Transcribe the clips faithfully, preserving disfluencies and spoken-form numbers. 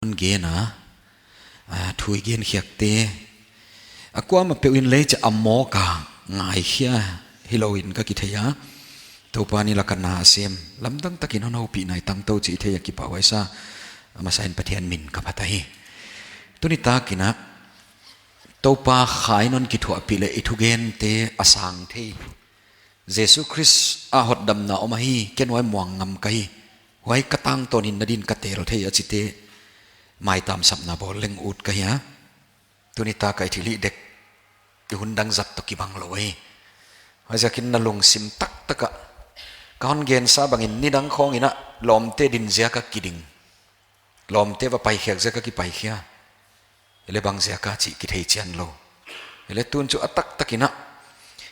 Hon gen a, a, thu i gen khiakte, a kuamah peuh in lei cha a mawk a ngaikhia hilou in ka kithei a. Toupa in laka na a sem, lamdang takin hon houpih nai tangtou chih i thei a kipahhuai sa, a masa in Pathian min ka phat ahi. Tuni takin a, Toupa kha in hon kithuahpih leh i thugente a sang thei. Jesu Khrist a hotdamna om ahi, ken huai muang ngam ka hi. Huai ka tangtawn hinna din ka tel thei a chite, maitam sapna bawl leng ut ka hi a. Tuni tak a i thilhih dek, i hun dang zat toh kibang lou hi. Huaiziakin na lungsim taktak a, ka hon gensa bangin nidang khawng in a lawmte din ziak a kiding, lawmte va paikhiak ziak a kipaikhia. Hileh bang ziak a chih kithei chian lou. Hileh tun chu a taktak in a,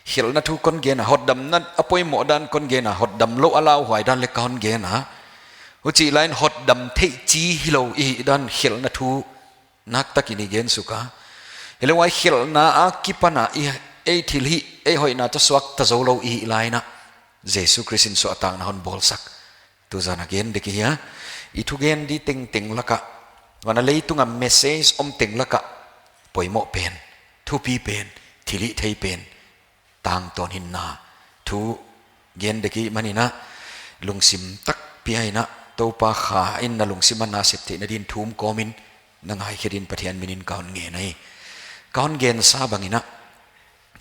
khelhna thu kon gen a, hotdamna a poimoh dan kon gen a, hotdam lou a lauhuai dan leh ka hon gen a. Huchih lai in hotdam theih chi hilou i hih dan khelhna thu nakpi takin i gen suk a. Hileh huai khelhna akipan a i, ei thilhih, ei hoihna toh suakta zoulou i hih lai in a, Jesu Khrist in suahtakna hon bawlsak. Tuzan a gen dek i hi a, i thugen di tengteng laka, huan a leitung a message om teng laka, poimoh pen, thupi pen, thilhihthei pen, tangtawn hinna thu gen dek i hih manin a, lungsim takpi a in a, Toupa kha in na lungsim a na sep theihna din thum kawmin na ngaikhe din Pathian minin ka hon ngen ahi. Ka hon gensa bangin a,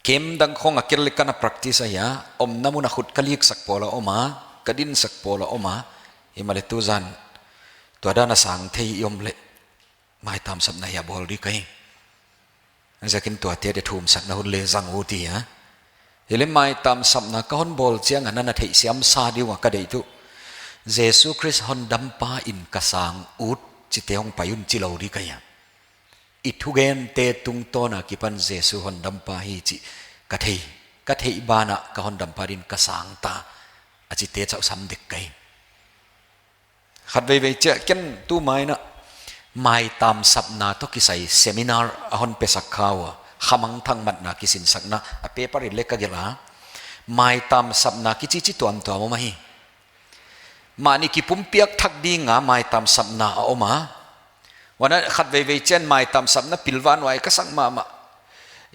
camp dang khawng a kel leh ka na practice ahi a, omna mun a khut ka liksak pawl a om a, ka dinsak pawl a om a, himahleh tuzan tua dan a sang thei i om leh, maitam sapna hi a bawl di ka hi. Huaiziakin tuate dia thumsakna hun leh zang ut i hi a. Hileh maitam sapna ka hon bawl chiang a na na theihsiam sa di ua ka deih tuh, Jesu Khrist hondampa in ka sang ut chite hong pai un chi lou di ka hi a. I thugente tungtawn a kipan Jesu hondampa hi chih ka thei, ka theih ban a ka hondampa din ka sang ta a chite chauh sam dek ka hi. Khatveivei chiah ken tu mai in a, maitam sapna toh kisai seminar a hon pesak kha ua, khamangthang matna kisinsakna a paper in leh ka gelh a, maitam sapna kichi chi tuamtuam om ahi. Mahni kipumpiak thak ding a maitam sapna a om a. Huan a khatveivei chiah maitam sapna pilvang huai ka sak mahmah.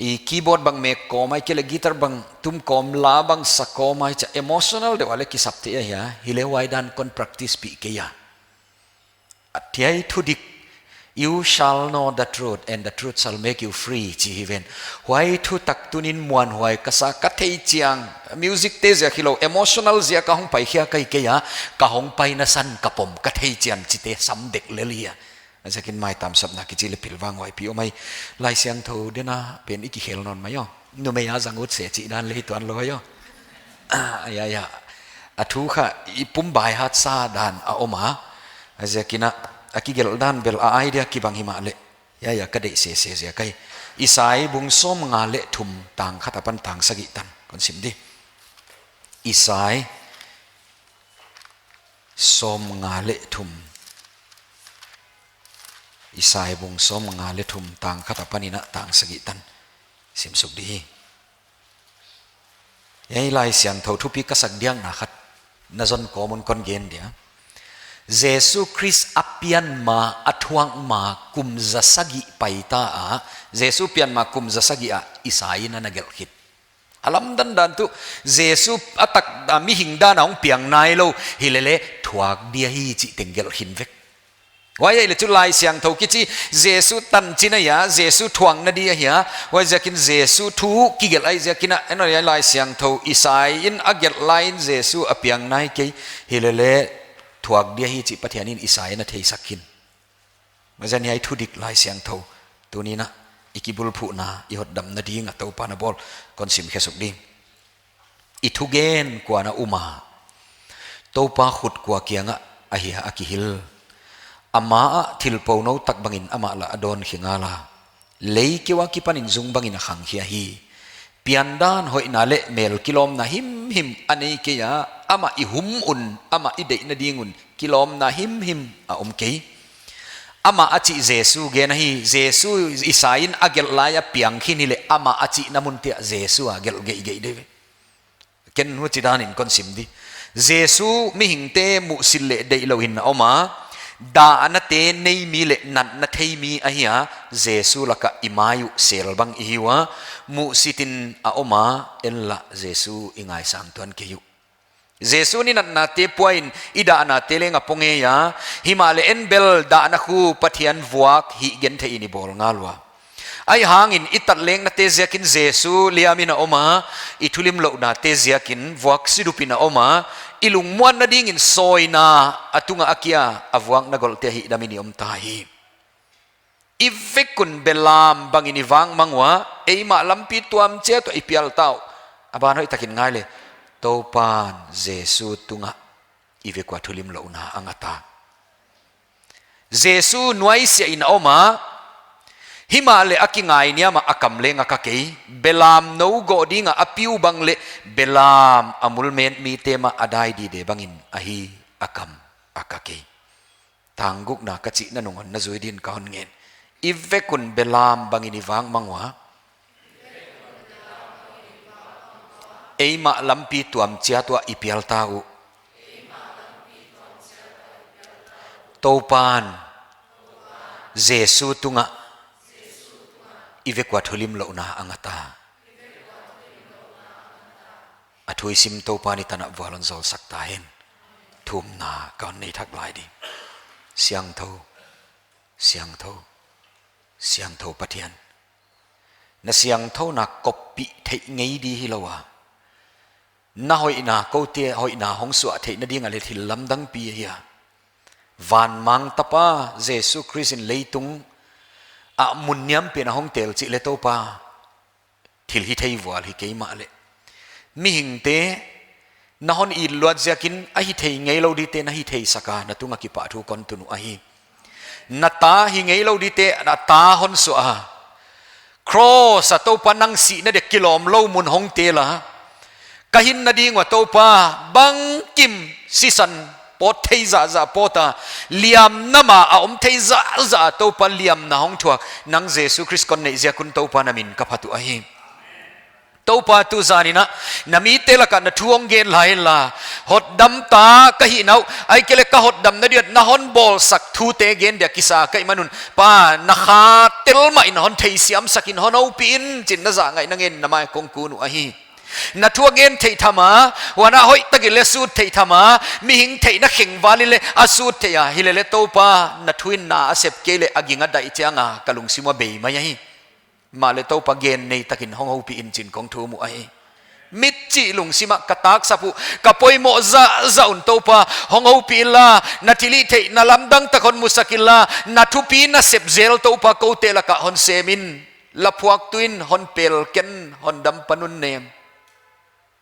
I keyboard bang mek kawm ahihkeileh guitar bang tum kawm, la bang sa kawm ahi chia emotional deuh a leh kisap theih ahi a, hileh huai dan kon practice pih kei a. A thudik, "You shall know the truth, and the truth shall make you free," chi hi ven. Huai thutak tunin muanhuai ka sa, ka theih chiang, music te ziak hilou, emotional ziak a hong paikhia ka hi kei a, ka hong paina san ka pom, ka theih chiang chite sam dek lel hi a. Huaiziakin maitam sapna kichi leh pilvang huai pi om ahi. Laisiangthou dena pen i kikhel nawn mai aw. Numei a zang ut se chih dan leh tuan lou aw. Ah, ya, ya. A thu kha i pum by heart sa dan a om a. Huaiziakin a, a kigelh dan bel a idea kibang himahleh, ya, ya, ka deih sese ziak ahi. Isai bung sawmnga leh thum tang khat apan tang sagih tan kon sim di. Isai sawmnga leh thum. Isai bung sawmnga leh thum tang khat apan in a tang sagih tan sim suk di hi. Hiai Laisiangthou thupi ka sak diakna khat na zon kawm un kon gen dia. Jesu Khrist a pian ma, a thuak ma kum za sagih paita a, Jesu pian ma kum za sagih a Isai in a na gelh khit. A lamdang dan tuh, Jesu a tak a mihing dan a hong piang nailou, hilele thuak dia hi chih teng gelh khin vek. Huai ahihleh chu Laisiangthou kichi, Jesu tanchin ahi a, Jesu thuakna di ahi a, huaiziakin Jesu thu kigelh ahihziakin a, en aw, Laisiangthou Isai in a gelh lai in Jesu a piang nai kei, hilele thuak dia hi chih Pathian in Isai in a theisak khin. Huaiziakin hiai thudik Laisiangthou tuni'n a i kibulphuhna, i hotdamna ding a Toupa'n a bawl, kon sim khe suk ding. I thugen kua'n a um a? Toupa khut kua kiang ah ahi a kihil? Ama ah thil pou nou tak bangin amah lah a dawn khe ngal a. Lei keu akipanin zung bangin a khangkhia hi. Piandan hoihna leh mel kilawmna himhim a nei kei a, amah i hum un, amah i deihna ding un kilawmna himhim a om kei. Amah a chih Jesu gen ahi, Jesu Isai in a gelh lai a piang khin hileh amah a chihna munte ah Jesu a gelh geihgeih di ve. Ken huchidan in kon sim di. Jesu mihingte muhsit leh deih louhin a om a, Dahnate nei mi leh natna thei mi ahi a, Jesu laka i mai uh sel bang i hi ua, muhsitin a om a, en lah Jesu i ngaisang tuan kei uh. Jesu'n i natnate puain i dahnate leng a pua ngei a, himahleh en bel dahna khu Pathian vuak hih genthei in i bawl ngal ua. Ahihhangin i tatlengnate ziakin Jesu liamin a om a, i thulimlouhnate ziakin vuak sidupin a om a, i lungmuanna dingin sawina a tunga a kia a vuakna golhte a hihdamin i om ta hi. I vek un belam bangin i vangmang ua, eimah lampi tuam chiat uah i pial ta uh. A ban hoihtakin ngai le, Toupan Jesu tungah i vek ua thulimlouhna a ngat a. Jesu nuaisiahin a om a, himahleh a kingainiam a, a kam leng a ka kei. Belam nou gawh dinga a piu bang leh belam a mulmet mite mah a dai dide bangin ahi, a kam a ka kei. Tang gukna ka chihna nung hon na zui din ka hon ngen. I vek un belam bangin i vangmang ua, eimah lampi tuam chiat uah i pial ta uh. Toupan Jesu tungah i vek ua thulimlouhna a ngat a. A thu i sim Toupan i tanah vual hon zawlsak ta hen. Thumna ka hon nei thak lai ding. Siangthou, siangthou, siangthou Pathian. Na siangthouna koppih theih ngei di hilou a, na hoihna, koute hoihna hong suah theihna dinga leh thil lamdangpi ahi a. Vanmang Tapa Jesu Khrist in leitung ah mun niampen a hong tel chih leh Toupa, thil hithei vual hi kei mahleh, mihingte na hon it luat ziakin a hithei ngeilou dite na hitheisak a, na tungah kipahthu kon tun uh ahi. Na ta hi ngeilou dite na ta hon suah a, cross a Toupa nang sihna dia kilawmlou mun hong tel a, ka hinna ding ua Toupa, bangkim sisan pawt thei zahzah pawt a, liamna ma a om thei zahzah a Toupa liamna hong thuak nang Jesu Khrist kon neih ziak un Toupa na min ka phat uh ahi. Toupa tu zanin ah na mite lakah na thu hong gen lai inla, hotdam ta ka hihna uh, ahihkeileh ka hotdamna dia na hon bawlsak thute gen dia kisa ka hihman un, Pa, na kha tel mahin hon theisiamsak in, hon houpih in chi'n na zahngaihna ngen na mai kong kun uh ahi. Na thu a gen theih tham a, huan a hoihtakin leh sut theih tham a, mihing theihna khengvalin leh a sut theih a, hileleh Toupa, na thu in na a sep kei leh a ging a daih chiang a ka lungsim ua bei mai ahi. Mahleh Toupa gen nei takin hong houpih in chi'n kong thum uh ahi. Mitchih lungsim ah ka taksap uh, ka poimoh zahzah un Toupa hong houpih inla, na thilhihtheihna lamdang tak hon musak inla, na thupi nasep zel Toupa koute lakah hon sem in, laphuaktu in hon pel ken, hon dam pan un nem.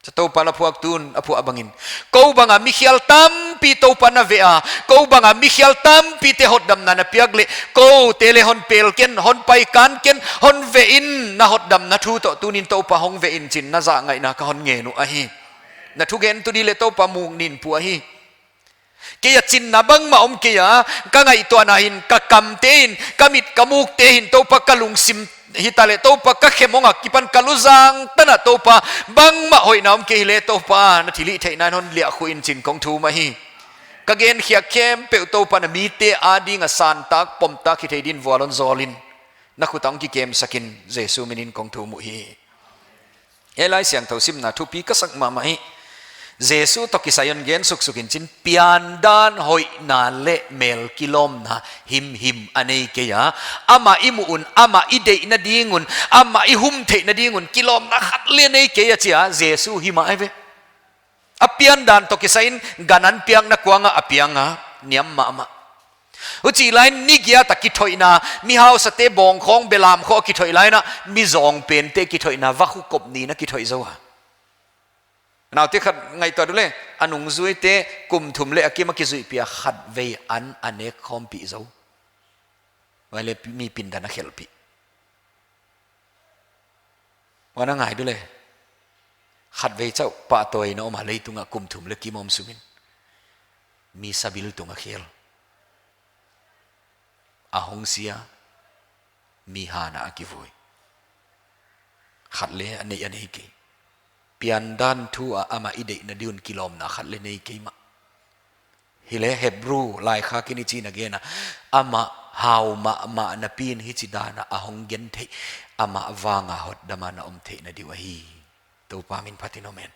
Toupa laphuaktu'n a phuah bangin, kou banga mikhial tampi Toupa na veh a, kou banga mikhial tampite hotdamna na piak leh, koute leh hon pel ken, hon paikan ken, hon veh in, na hotdamna thu toh tuni'n Toupa hong veh in chi'n na zahngaihna ka hon ngen uh ahi. Na thugentu di leh Toupa muk nin pu ahi. Kei a chinna bangmah om kei a, ka ngaihtuahna hin, ka kamte hin, ka mit ka mukte hin, Toupa ka lungsim hitaleh, Toupa ka khe mong akipan ka luzang tan ah Toupa, bangmah hoihna om kei leh Toupa, na thilhihtheihna in hon liahkhuh in chi'n kong thum ahi. Ka gen khiak khempeuh Toupa na mite adinga santak, pomtak hithei din vual hon zawlin, na khut ah hong kikemsak in, Jesu minin kong thum uhi. Hiai Laisiangthou simna thupi ka sak mahmah hi. Jesu toh kisai hon gen suksuk in chi'n, piandan, hoihna leh mel kilawmna himhim a nei kei a, amah i muh un, amah i deihna ding un, amah i hum theihna ding un kilawmna khat leh nei kei a chi a, Jesu hi mah ahi ve. A piandan toh kisai in gan an piakna kuang ah a piang a, niam mahmah. Huchih laiin ni giat a kithoihna, mi hausate bawngkhawng belam khawng kithoih laiin ah, mi zawng pente kithoihna, vakhu kop nin a kithoih zou a. Naute khat ngaihtuah uleh, a nungzuite kum thum leh a kim a kizuihpih a, khatvei an a nek khawmpih zou. Huai leh mi pindan a khelhpih. Huan a ngai uleh, khatvei chauh pahtawi in a om a, leitungah kum thum leh kim a om sungin, mi sabil tung a khel, a hong si a, mi han ah a kivui. Khat leh a neih a nei kei. Piandan thu ah amah i deihna ding un kilawmna khat leh nei kei mah. Hileh Hebru laikhak in hichi'n a gen a, amah hau mahmah napi'n hichi dan a hong gentheih, amah vang a hotdam a na om theihna diu ahi. Toupa min phatin om hen.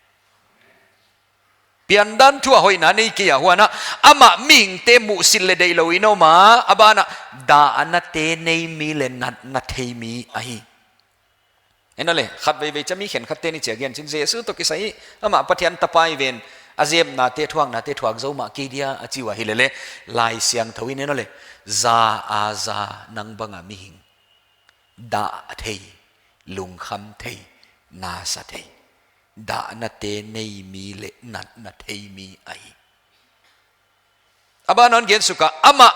Piandan thu a hoihna nei kei a, huan a, amah mihingte muhsit leh deihlou in om a, a ban ah dahnate nei mi leh natna thei mi ahi. Enaw leh, khatveivei chiah mi khenkhatte'n hichi a gen chin, Jesu toh kisai, amah Pathian tapa hi ven, a zepnate, thuaknate thuak zou mah kei dia a chi ua, hileleh, Laisiangthou in enaw leh, za a za nang bang a mihing, dah thei, lungkham thei, nasa thei, dahnate nei mi leh natna thei mi ahi. A ban ah hon gen suk a, amah,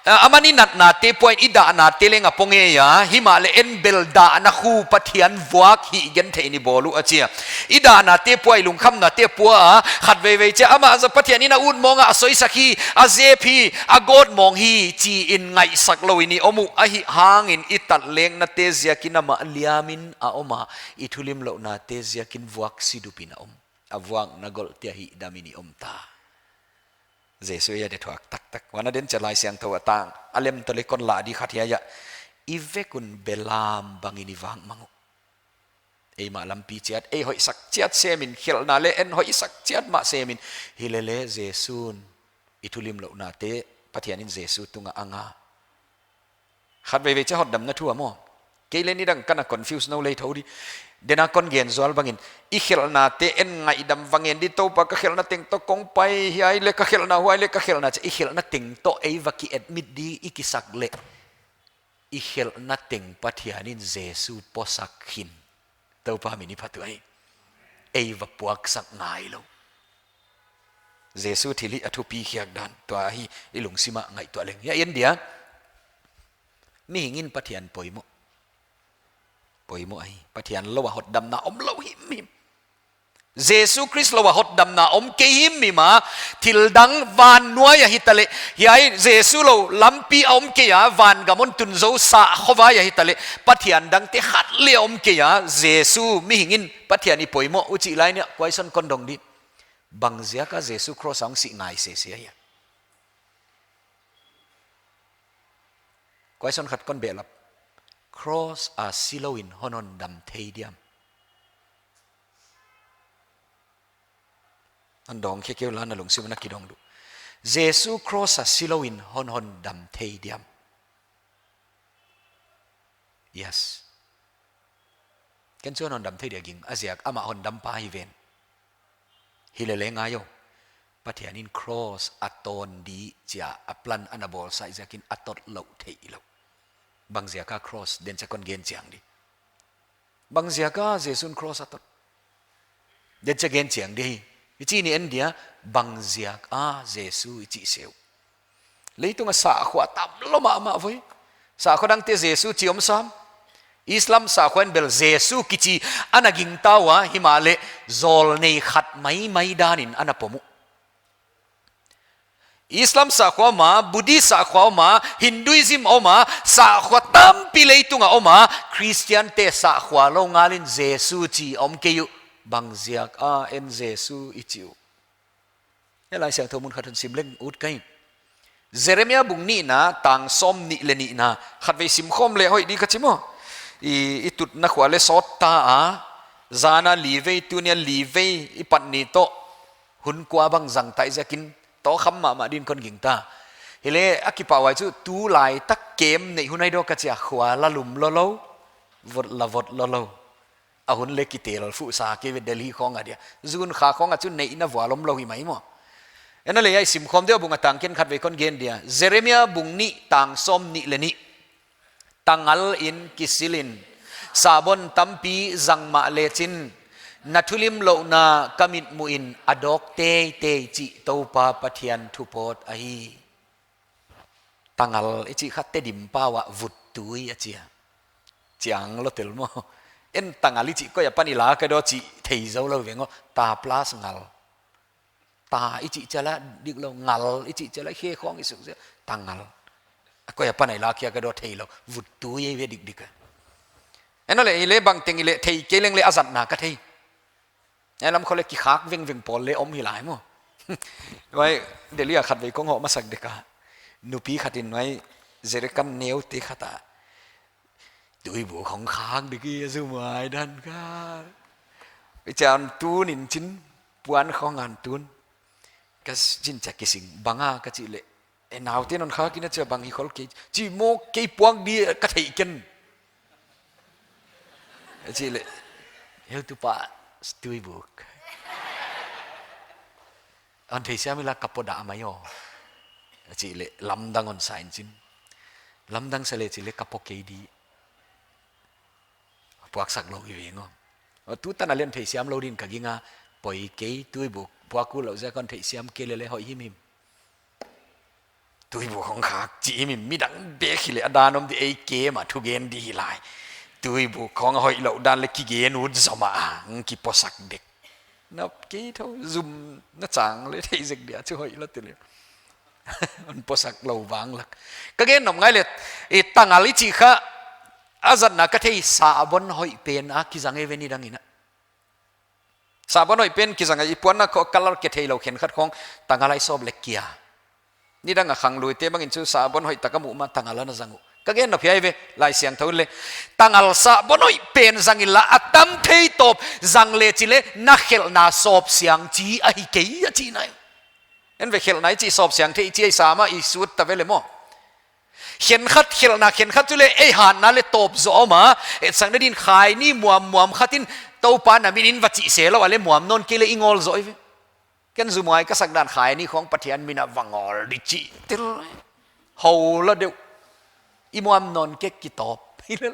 ah, aman i natnate pua in i dahnate leng a pua ngei a, himahleh en bel dahna khu Pathian vuak hih gentheih in i bawl uh a chi a. I dahnate pua, i lungkhamnate pua a, khatveivei chiah amah za Pathian in a ut mawng a a soisak hi, a zep hi, a gawt mawng hi, chi in ngaihsak lou in i om uh, ahihhang in i tatlengnate ziak in amah liam in a om a, i thulimlouhnate ziak in vuak sidup in a om. A vuakna golhte ah hihdam in i om ta. Jesu ei a dia thuak taktak. Huan a, den chiah Laisiangthou a tang a lem toh leh kon lah di khat hiai a, i vek un belam bang in i vak mang uh. Eimah lampi chiat, ei hoihsak chiat sem in, khelhna leh en hoihsak chiat mah sem in, hileleh Jesu'n i thulimlouhnate Pathian in Jesu tung a anga. Khatveivei chiah hotdamna thu a maw. Kei leh nidang ka na confuse nou lei thou di. Den a kon gen zual bang in, i khelhnate en ngaihdam vang en di, Toupa ka khelhna teng toh kong pai, hiai leh ka khelhna, huai leh ka khelhna chiah, i khelhna teng toh ei va ki admit di i kisak leh, i khelhna teng Pathian in Jesu puaksak khin. Toupa min i phat uhi. Ei va puaksak ngai lou. Jesu thilhih a thupi khiak dan tua hi, i lungsim ah ngaihtuah leng. Hiai en dia, mihing in Pathian poimoh. Poimoh ahi. Pathian lou a hotdamna omlou himhim. Jesu Khrist lou a hotdamna om kei himhim a, thildang van nuai a hitaleh, hiai Jesu lou lampi a om kei a, vangam hon tun zou sakhuavai a hitaleh, Pathian dangte khat leh om kei a, Jesu mihing in Pathian i poimoh uh chih lai in a, question kon dong di. Bangziak a Jesu cross a hong sih ngai sese ahia? Question khat kon behlap. Cross a silou in hon hondam thei diam? Hon dong khe keu la, na lungsim ah na kidong di uh. Jesu cross a silou in hon hondam thei diam? Yes. Ken chu hondam thei dia ging, a ziak amah hondampa hi ven. Hileleh ngai o. Pathian in cross a tawn di chia a plan ana bawlsak ziak in a tot lou theilou. Bangziak a cross, den chiah kon gen chiang di. Bangziak a Jesu'n cross a tot? Den chiah gen chiang di hi. Hichi in en dia, bangziak a Jesu i chih se uh. Leitung a sakhua tamlou mahmah voi. Sakhua dangte Jesu chi om sam. Islam sakhua in bel Jesu kichi ana gingta ua, himahleh zawlnei khat maimai dan in ana pom uh. Islam sakhua om a, Buddhist sakhua om a, Hinduism om a, sakhua tampi leitung a om a, Christian te sakhua lou ngal in Jesu chi om kei uh, bangziak a en Jesu i chi uh. Hiai Laisiangthou mun khat hon sim leng ut ka hi. Jeremia bung nihna, tang sawmnih leh nihna, khatvei simkhawm leh hoih di ka chi maw. I, i tutna khua leh sawt ta a, zan a li vei, tuni a li vei, i pat ni toh, hun kua bang zang ta ziak in, tokham mahmah din kon gingta. Hileh a kipahhuai chu, tulaitak kem neih hun ahi diam ka chi a, khua la lum lou lou, vot la vot lou lou. A hun leh kitel fuh sa kei ve Delhi khawng a dia. June kha khawng a chu neihna vual omlou hi mai maw. Enaw leh hiai simkhawm di uh, bung a tang khenkhat vei kon gen dia. Jeremia bung nih, tang sawmnih leh nih. Tangal in kisil in, sabon tampi zang mahleh chin, na thulimlouhna ka mitmuh in a dawk teitei chih Toupa Pathian thu pawt ahi. Tangal i chih kha Tedim pau ah vuttui a chi a. Chiang lou tel maw. En tangal i chih koi apan i lak a diam chih thei zou lou veng aw. Ta plus ngal. Ta i chih chiang a diklou, ngal i chih chiang a khe khawng i suk ziak. Tangal. A koi apan i lak a diam theilou. Vuttui ei ve dikdik a. Enaw leh, i leh bangteng i leh thei kei leng leh a zatna ka thei. Hiai lam khong leh kikhak vengveng pawl leh om hi lai maw. Huai Delhi a khatvei kong hoh masak dek a, nupi khat in huai jerrycan neute khat a tuibuk hong khak dek hi a, zumhuai dan kha. Huchiin tun in chin, puan khong a tun. Ka chin, chia kising bang a ka chih leh, e, naute non khak in a chia, bang hi khol kei. Chi maw, kei puak di ka thei ken. Chih leh, heutupa, tuibuk. Hon theisiam inla ka pua dah mai aw. Chih leh lamdang hon sa in chin. Lamdang sa leh chih leh ka pua kei di. Puaksak lou hi veng aw. Tutan a leng theisiam lou din ka ging a, poi kei, tuibuk puak ulou ziak a hon theisiam kei leh leng hoih himhim. Tuibuk hong khak chih himhim, midang bek hileh a dan om di, ei kem a thugen di hi lai. Tuibuk hong hoihlou dan leh kigen ut zomah a, ng kipuasak dek. Na kei thou, zum na chang leh thei zek dia chu hoih lou te leh. Hon puasak lou vang lak. Ka gen nop ngai leh, e, tangal i chih kha, a zatna ka thei, sabon hoih pen a kizang e ve nidang in a. Sabon hoih pen kizang a, i puanna khong color kithei lou khenkhat khong tangal a i sawp leh kia. Nidang a khangluite bang in chu sabon hoih tak a muh ma tangal a na zang uh. Ka gen nop hiai ve, Laisiangthou leh, tangal sabon hoih pen zang inla, a tam thei tawp zang leh chih leh na khelhna sawp siang chi ahi kei a chihna. En ve, khelhna i chih sawp siang thei chi ei sa mah i sut ta ve leh maw. Khenkhat khelhna, khenkhat chu leh ei hatna leh tawp zaw om a, etsakna din khaini muammuam khat in Toupa na min in va chih se lou a leh muam nawn kei leh i ngawl zaw i ve. Ken zumhuai ka sak dan khaini khong Pathian min a va ngawl di chih tel. Hou lou deuh. I muam nawn kei kitawp. Hilel.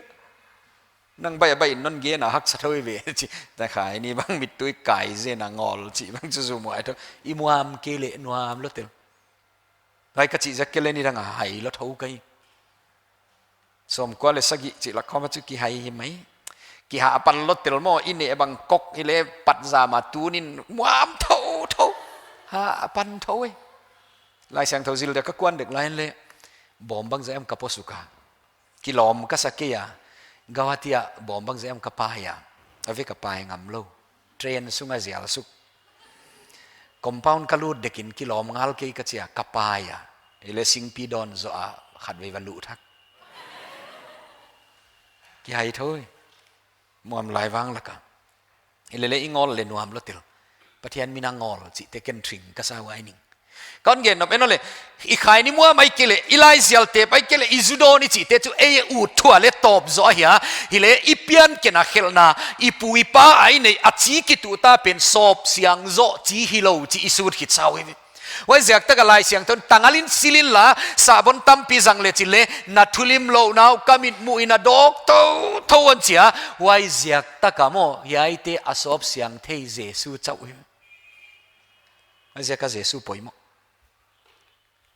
Nang baih a baih in non gen a haksa thou i ve. Chih, ta khaini bang mittui kai zen a ngawl chih bang chu zumhuai thou. I muam kei leh nuam lou tel. Huai ka chih ziak kei leh nidang a hai lou thou ka hi. Sawmkua leh sagih chih lak khong a chu kihai hi mai. Kihapan lou tel maw, i neh bang kok hileh pat zam a tun in muam thouthou. Hapan thou e. Laisiangthou zil dia ka kuan dek lai leh, bawm bangzah hiam ka pua suk a. Kilawm ka sa kei a. Guwahati ah bawm bangzah hiam ka pai a. A ve ka pai ngam lou. Train sung a zial suk. Compound ka lut dek in kilawm ngal kei ka chi a, ka pai a. Hileh singpi dawn zoh a khatvei va luh thak. Kihai thou e. Muam lai vang lak a. Hilele i ngawl leh nuam lou tel. Pathian min a ngawl chihte ken thring ka sa huai ning. Kon gen nop en leh, i khaini muam ahihkeileh, i laizial tep ahihkeileh, i zu dawn i chihte chu ei ut thua leh tawp zaw ahi a. Hileh i pian ken a khelhna, i pu i pa a i neih a chi kituh ta pen sawp siang zaw chi hilou chih i sut khit sau hi. Huaiziak tak a Laisiangthou in tangal in sil inla, sabon tampi zang leh chih leh, na thulimlouhna uh ka mitmuh in a dawk thouthou hon chi a. Huaiziak tak a maw, hiaite a sawp siang thei Jesu chauh hi. Huaiziak a Jesu poimoh.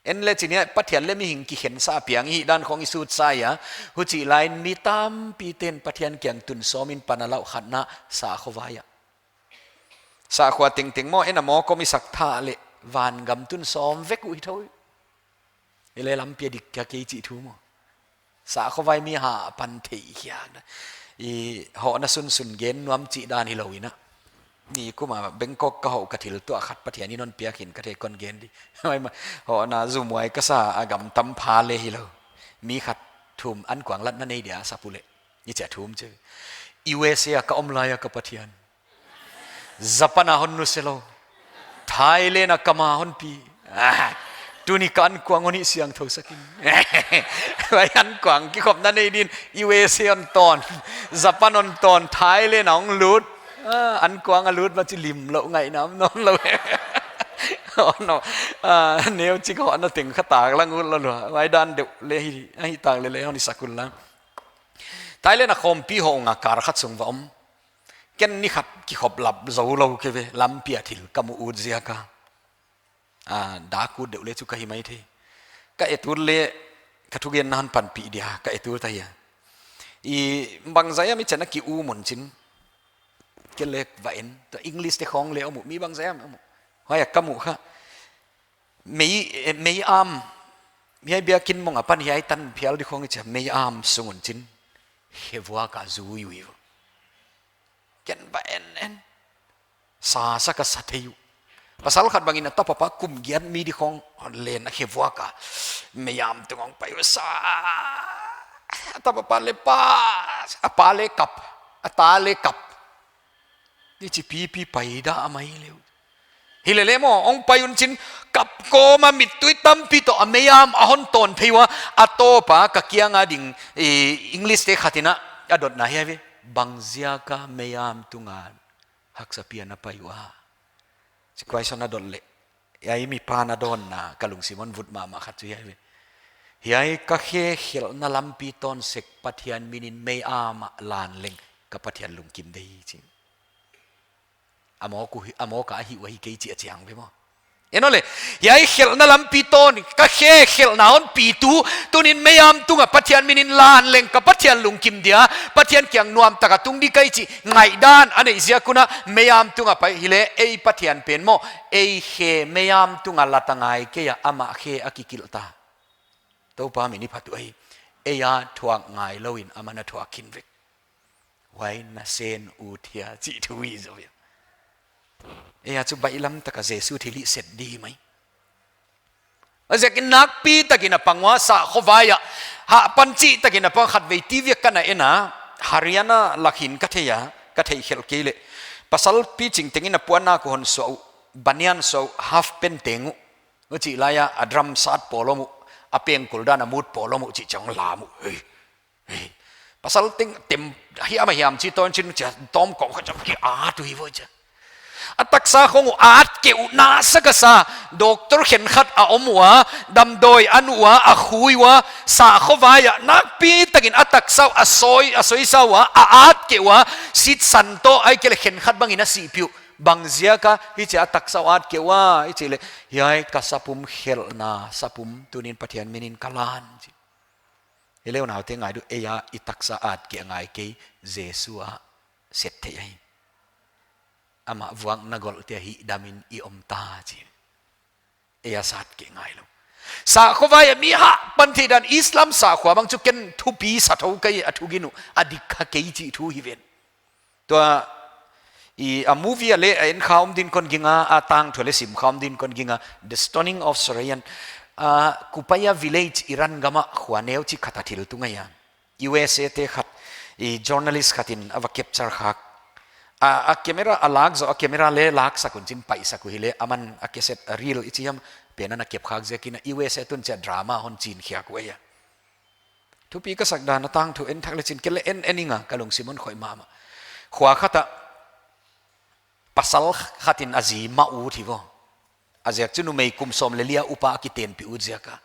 En leh chih ni a Pathian leh mihing kikhensa a piang i hih dan khong i sut sa hi a. Huchih lai in mi tampite'n Pathian kiang tun sawm in pan a lauh khatna sahkhua vai a. Sahkhua tengteng maw, en a maw, kawm i sak thah leh vangam tun sawm vek uh hi thou. Hileh lampi a dik kia kei chih thu maw. Sahkhua vai mi hapan thei hiak na. I hohna sunsun gen nuam chih dan hilou in a. Nikum a Bangkok ka hoh ka thil tuah khat Pathian in hon piak hi'n ka thei kon gen di. Huai mah, hohna zumhuai ka sa a gam tam pha leh hilou. Mi khat thum ankuang latna nei dia sap uleh. I chia thum chi. U S A a ka om lai a ka Pathian. Japan a hon nusia lou. Thailand a kam a hon pi. Ah, tuni ka ankuang hon hihsiangthou sak in. Huai ankuang kikhopna nei din U S A hon tawn. Japan hon tawn. Thailand a hong lut. Ah, ankuang a lut mah chi lim lou ngai nam non lou. Oh no. Ah, neu chik hohna teng kha tak lang ut lou lua. Huai dan deuh leh hi, ahi tak leh leh hon i sak un la. Thailand a khawmpi hoh nga kar khat sung va om. Ken ni khat kikhop lap zou lou kei ve, lampi a thil ka muh ut ziak a. Ah, dak ut deuh leh chu ka hi maithei. Ka et ut leh, ka thugenna hon panpih dia, ka et ut ahi a. I bangzah hiam i chan a ki um un chin. Kei leh va en, tua English te khong leh om uh, mi bangzah hiam om uh. Huai a ka muh kha. Mei, eh, mei am. Hiai biakin mong apan hiai tan phial di khong i chia, mei am sung un chin. Hevuak a zui ui uh. Ken va en en. Sa sa ka sa thei uh. Pasal khat bangin a tapapa kum giat mi di khong len a khe vuak a, mei am tung hong pai ua sa, a tapapa le pa, a pa le kap, a ta le kap. Ni chi pipi pai dah a mai leh uh. Hilele maw, hong pai un chin kap kawm a mittui tampi toh a mei am a hon tawn phei ua, a tawpa ka kianga ding, eh, English te khatin a dotna hiai ve. Bangziaka mei am tunga haksa pian a pai ua? Chi question a dot leh, hiai mipa'n a dawnna ka lungsim hon vut mahmah khat chu hiai ve. Hiai ka khe khelhna lampi tawn sek Pathian minin mei am ah lan leng ka Pathian lungkim ding hi chi. A mawk uh hi, a mawk a hih uh ahi kei chi a chiang ve maw. En aw le, hiai khelhna lampi tawn, ka khe khelhna hon pitu, tunin mei am tunga Pathian minin lan leng ka Pathian lungkim dia, Pathian kiang nuam taka tung di ka hi chi ngaihdan a neih ziak un a mei am tunga pai hileh, ei Pathian pen maw, ei khe mei am tunga lat a ngai kei a, amah khe a kikilh ta. Toupa min i phat uh ahi, ei a thuak ngai louin aman a thuak khin vek. Huai na sen u thia chih thu hi zaw ia. Ei a chu baihlam taka Jesu thilhih set di mai. A ziakin nakpi takin a pang ua, sahkhua vai ah, hahpan chih takin a pang. Khatvei T V ah ka na en a, Haryana lakin ka thei a, ka theih khelh kei leh. Pasal piching tengin a puannak uh hon suah uh, banyan suah uh, half pant teng uh. Huchih lai a, a drum sat pawlom uh, a pengkul dan a mut pawlom uh chih chang lam uh. Hei. Hei. Pasal teng tem hiam a hiam chi tawn chin chia tawm kawm kha cham ki at uh hi voi chia. A taksa khong uh at kei uh nasa ka sa, doctor khenkhat a om ua, damdawi a nuh ua, a khui ua, sahkhua vai ah, nakpi takin a taksa uh a soi, a soisa ua, a at kei ua, sitsan toh ahihkeileh khenkhat bangin a sihpih uh. Bangziaka hichia a taksa uh at kei ua, hichih leh, hiai ka sapum khelhna, sapum tunin Pathian minin ka lan chi. Hileh unaute ngai diu, ei a i taksa at kei a ngai kei, Jesu a set theih ahi. Amah vuakna golhte a hihdamin i om ta chi. Ei a sat kei ngai lou. Sahkhua vai a mi hahpan theih dan Islam sahkhua bang chu ken thupi sa thou ka hi a, thugin uh a dik kha kei chih thu hi ven. Tua i a movie a leh a en kha om din kon ging a, a tangthu leh sim kha om din kon ging a, The Stoning of Sorayan. A, Kupaya Village, Iran gam a khua neu chi khat a thil tung ahi a. U S A te khat, i journalist khatin a va capture khak. A, a camera a lak zoh, a camera leh laksak un chin paihsak uh hileh, aman a cassette a reel i chi hiam pen ana kep khak ziakin a U S A tun chia drama hon chin khiak uh ahi a. Thupi ka sak dan a tangthu en thak leh chin kei leh en, en ing a ka lungsim hon khoih mahmah. Khua khat ah pasal khatin a zi mah ut hi vo. A ziak chu numei kum sawm leh li a upa a kitenpih ut ziak a.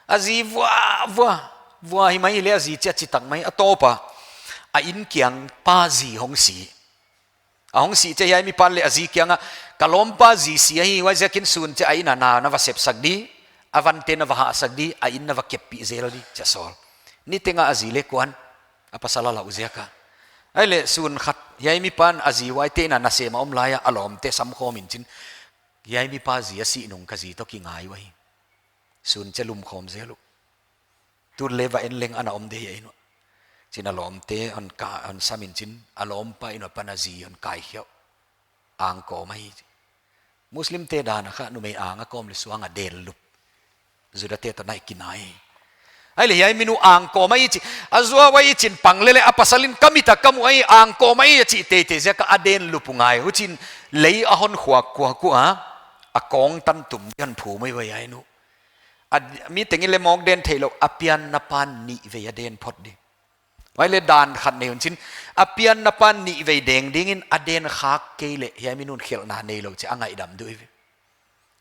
A zi vua, vua, vua hi mai leh a zi chia chi tak mai a tawpa. A inn kiang pa zi hong si. A hong si chia hiai mipa'n leh a zi kiangah, ka lawmpa zi si ahi, huaiziakin sun chia a inn a na na va sepsak di, a vante na va hahsak di, a inn na va keppih zel di chia sawl. Niteng a a zi leh kuan, a pasal a lau ziak a. Ahihleh sun khat, hiai mipa'n a zi huaite inn a nasem a om lai a, a lawmte samkhawm in chin. Hiai mipa zi a sih nung ka zi toh kingai uhi. Sun chia lumkhawm zel uh. Tun leh va en leng ana om de hi a inn uh. Chin a lawmte hon ka, hon sam in chin, a lawmpa inn uh apan a zi hon kaikhia uh. Angkawm ahi. Muslim te dan a kha numei ang a kawm leh suang a den lup. Juda te toh nai kinai. Ahihleh hiai min uh angkawm ahi chi. A zuau ahi chin pang leh leh a pasal in ka mit a ka mu ahi, angkawm ahi a chih teitei ziak a a den lup uh ngai. Huchiin lei a hon khuak kuak ua, a kawng tan tum di hon phum ahi uhi hiai nu. A, mi tengin leh mawk den theilou, a pianna pa'n nihvei a den phot di. Huai leh dan khat nei un chin, a pianna pa'n nihvei deng dingin a den khak kei leh, hiai min un khelhna neilou chia a ngaihdam di uhi ve.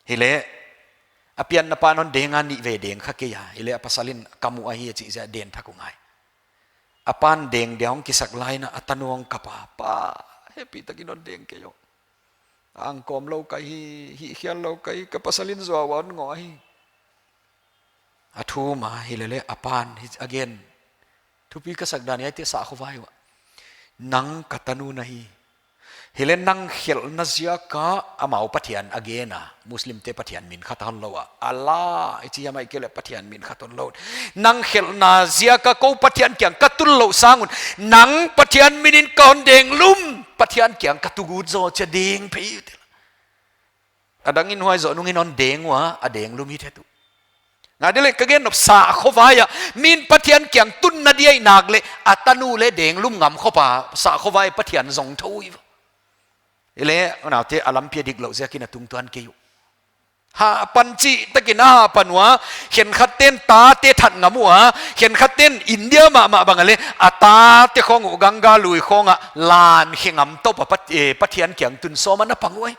Hileh, a pianna pa'n hon deng a nihvei deng kha kei a, hileh a pasal in ka mu ahi a chih ziak a den thak uh ngai. A pa'n deng dia hong kisak lai in a tanu hong kap a, pa, happy takin hon deng kei aw. Angkawm lou ka hi, hihkhial lou ka hi, ka pasal in zuau a hon ngoh ahi. A thum a, hilele a pa'n, hi again. Thupi ka sak dan hiaite sahkhua vai uah. Nang ka tanu na hi. Hileh nang khelhna ziak a amau pathian a gen a, Muslim te pathian min khat hon lou a. Allah, i chi a mai kei leh pathian min khat hon lou. Nang khelhna ziak a kou pathian kiang ka tul louh sang un. Nang pathian min in ka hon deng lum, pathian kiang ka tugut zaw chia deng phei. A dang in huai zoh nung in hon deng ua, a deng lum hi thetu. Ngai dia leh ka gen nop, sahkhua vai ah min Pathian kiang tunna dia i nak leh, a tanu leh deng lum ngam khop a, sahkhua vai Pathian zong thou i va. Hileh, unaute, a lampi a dik lou ziakin a tungtuan kei uh. Hahpan chihtakin a hahpan ua, khenkhat ten tate that ngam ua, khenkhat ten India mahmah bang a leh, a tate khong uh Ganga lui khong ah lan khe ngam top a Pat-, eh, Pathian kiang tun sawm a na pang uh ai.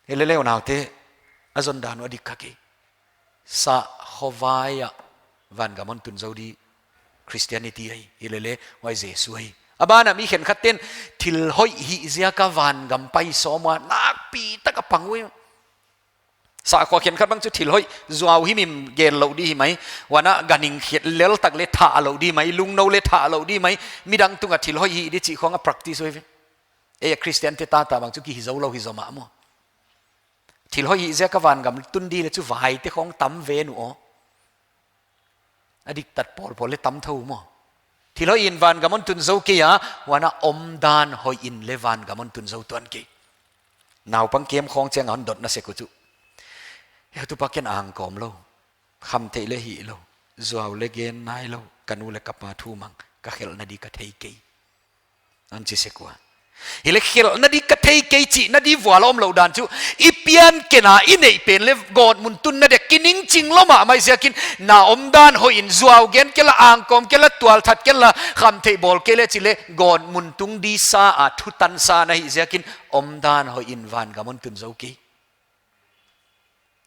Hilele unaute, a zon dan uh a dik kha kei. Sahkhua vai ah vangam hon tun zou di Christianity ai. Hilele, huai Jesu ai. A ban ah mi khenkhat ten thil hoih hih ziak a vangam pai sawm ua nakpi tak a pang uh ai. Sahkhua khenkhat bang chu thil hoih zuau himhim gen lou di hi mai. Huan ah ganhing khet lel tak leh thah lou di mai. Lungnou leh thah lou di mai. Midang tung a thil hoih hih di chih khong a practice uh ai ve. Ei, Christian te tata bang chu ki hi zou lou hi zaw mah maw. Thil hoih hih ziak a vangam tun di leh chu vaite khong tam ve nu aw. A diktat pawlpawl leh tam thou maw. Thil hoih in vangam hon tun zou kei a, huan ah omdan hoih in leh vangam hon tun zou tuan kei. Naupang kem khong chiang a hon dot na sek uh chu. Heutupa ken angkawm lou. Khamtheih leh hih lou. Zuau leh gen nai lou. Ka nu leh ka pa thu mang. Ka khelhna di ka thei kei. Hon chi sek ua. Hileh khelhna di ka thei kei chihna di vual a om lou dan chu. I pian ken a i neih pen leh gawtmun tunna dia kiningching lou mahmah ziakin na omdan hoih in zuau gen kei la, angkawm kei la, tualthat kei la, khamtheih bawl kei leh chih leh gawtmun tung di sa a thutan sa na hih ziakin omdan hoih in vangam hon tun zou kei.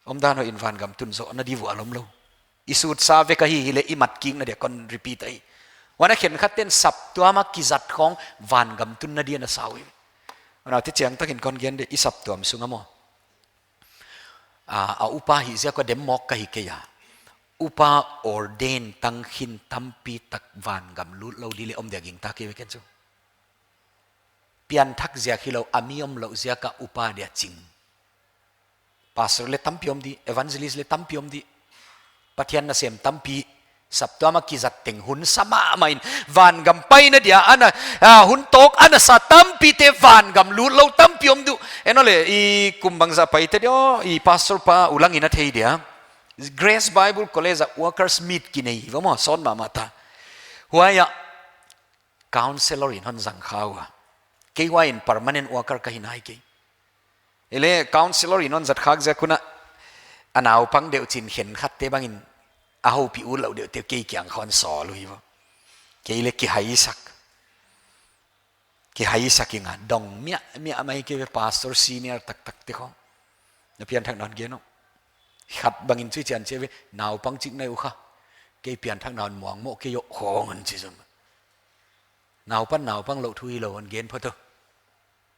Omdan hoih in vangam tun zou na di vual a om lou. I sut sa vek ahi hileh i mat kikna dia kon repeat ai. Huan ah khenkhat ten saptuam a kizat khong vangam tunna dia na sa uh ai. Huan ah ti chiangtakin kon gen di i saptuam sung a maw. A, a upa hih ziak a dem mawk ka hi kei a. Upa ordain tang khin tampi tak vangam lut lou di leh om dia gingta kei ve ken chu. Pianthak ziak hilou, a mi om lou ziak a upa dia ching. Pastor leh tampi om di, evangelist leh tampi om di. Pathian nasem tampi, saptuam a kizat teng hun sa mahmah in, vangam paina dia ana, ah, hun tawk ana sa tampite vangam lut lou tampi om di uh. En aw leh, i kum bangzah pai te di aw, i pastor pa ulang in a thei dia. Grace Bible College a workers meet kinei va maw, sawt mahmah ta. Huai ah counselor in hon zang kha ua. Kei huai in permanent worker ka hi nai kei. Hileh counselor in hon zat khak ziak un ah, a naupang deuh chin khenkhat te bang in a houpih ut lou deuh te kei kiang khong sawl uh hi va. Kei leh kihaisak. Kihaisak ing a dong miahmiah mai kei ve, pastor senior taktak te khong. Na pianthakna hon gen aw. Khat bang in chu chian chi ve, naupang chik na hi uh kha. Kei pianthakna hon muang mawk kei uh khong hon chi zom. Naupan naupang lou thu hilou hon gen phot uh.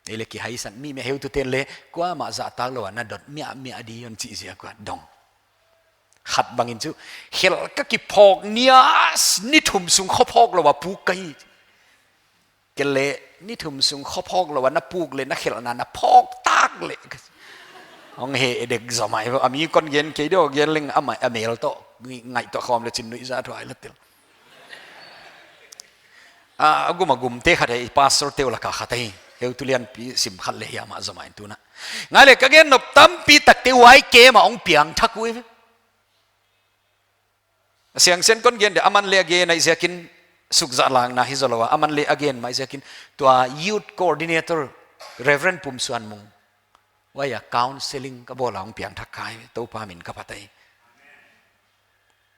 Ei leh kihaisan mi mi heutu ten leh kuamah zahtak lou a na dot miahmiah di hon chih ziak ua dong. Khat bang in chu, khelh ka kiphawk nia, ni thum sung kho phawk lou a puk ka hi. Kei leh, ni thum sung kho phawk lou a na puk leh na khelhna na phawk tak leh. Hong he edek zom ai, a mi kon gen kei di aw, gen leng a mai, a mel toh, ngai toh khawm leh chin nuihzah thuai la tel. A, a gum a gum te khat hi, pastor te uh lak a khat hi. Heutu lianpi sim khat leh hiam a zom ai tu na. Ngai leh ka gen nop tampi takte huai kem a hong piangthak uh ai ve. A siangsen kon gen di, aman leh a gen ahih ziakin sukzahlakna hi zaw lou a, aman leh a gen mah ahih ziakin tua youth coordinator Reverend Pumsuanmung. Huai a counseling ka bawl a hong piangthak kha hi, Toupa min ka phat ai.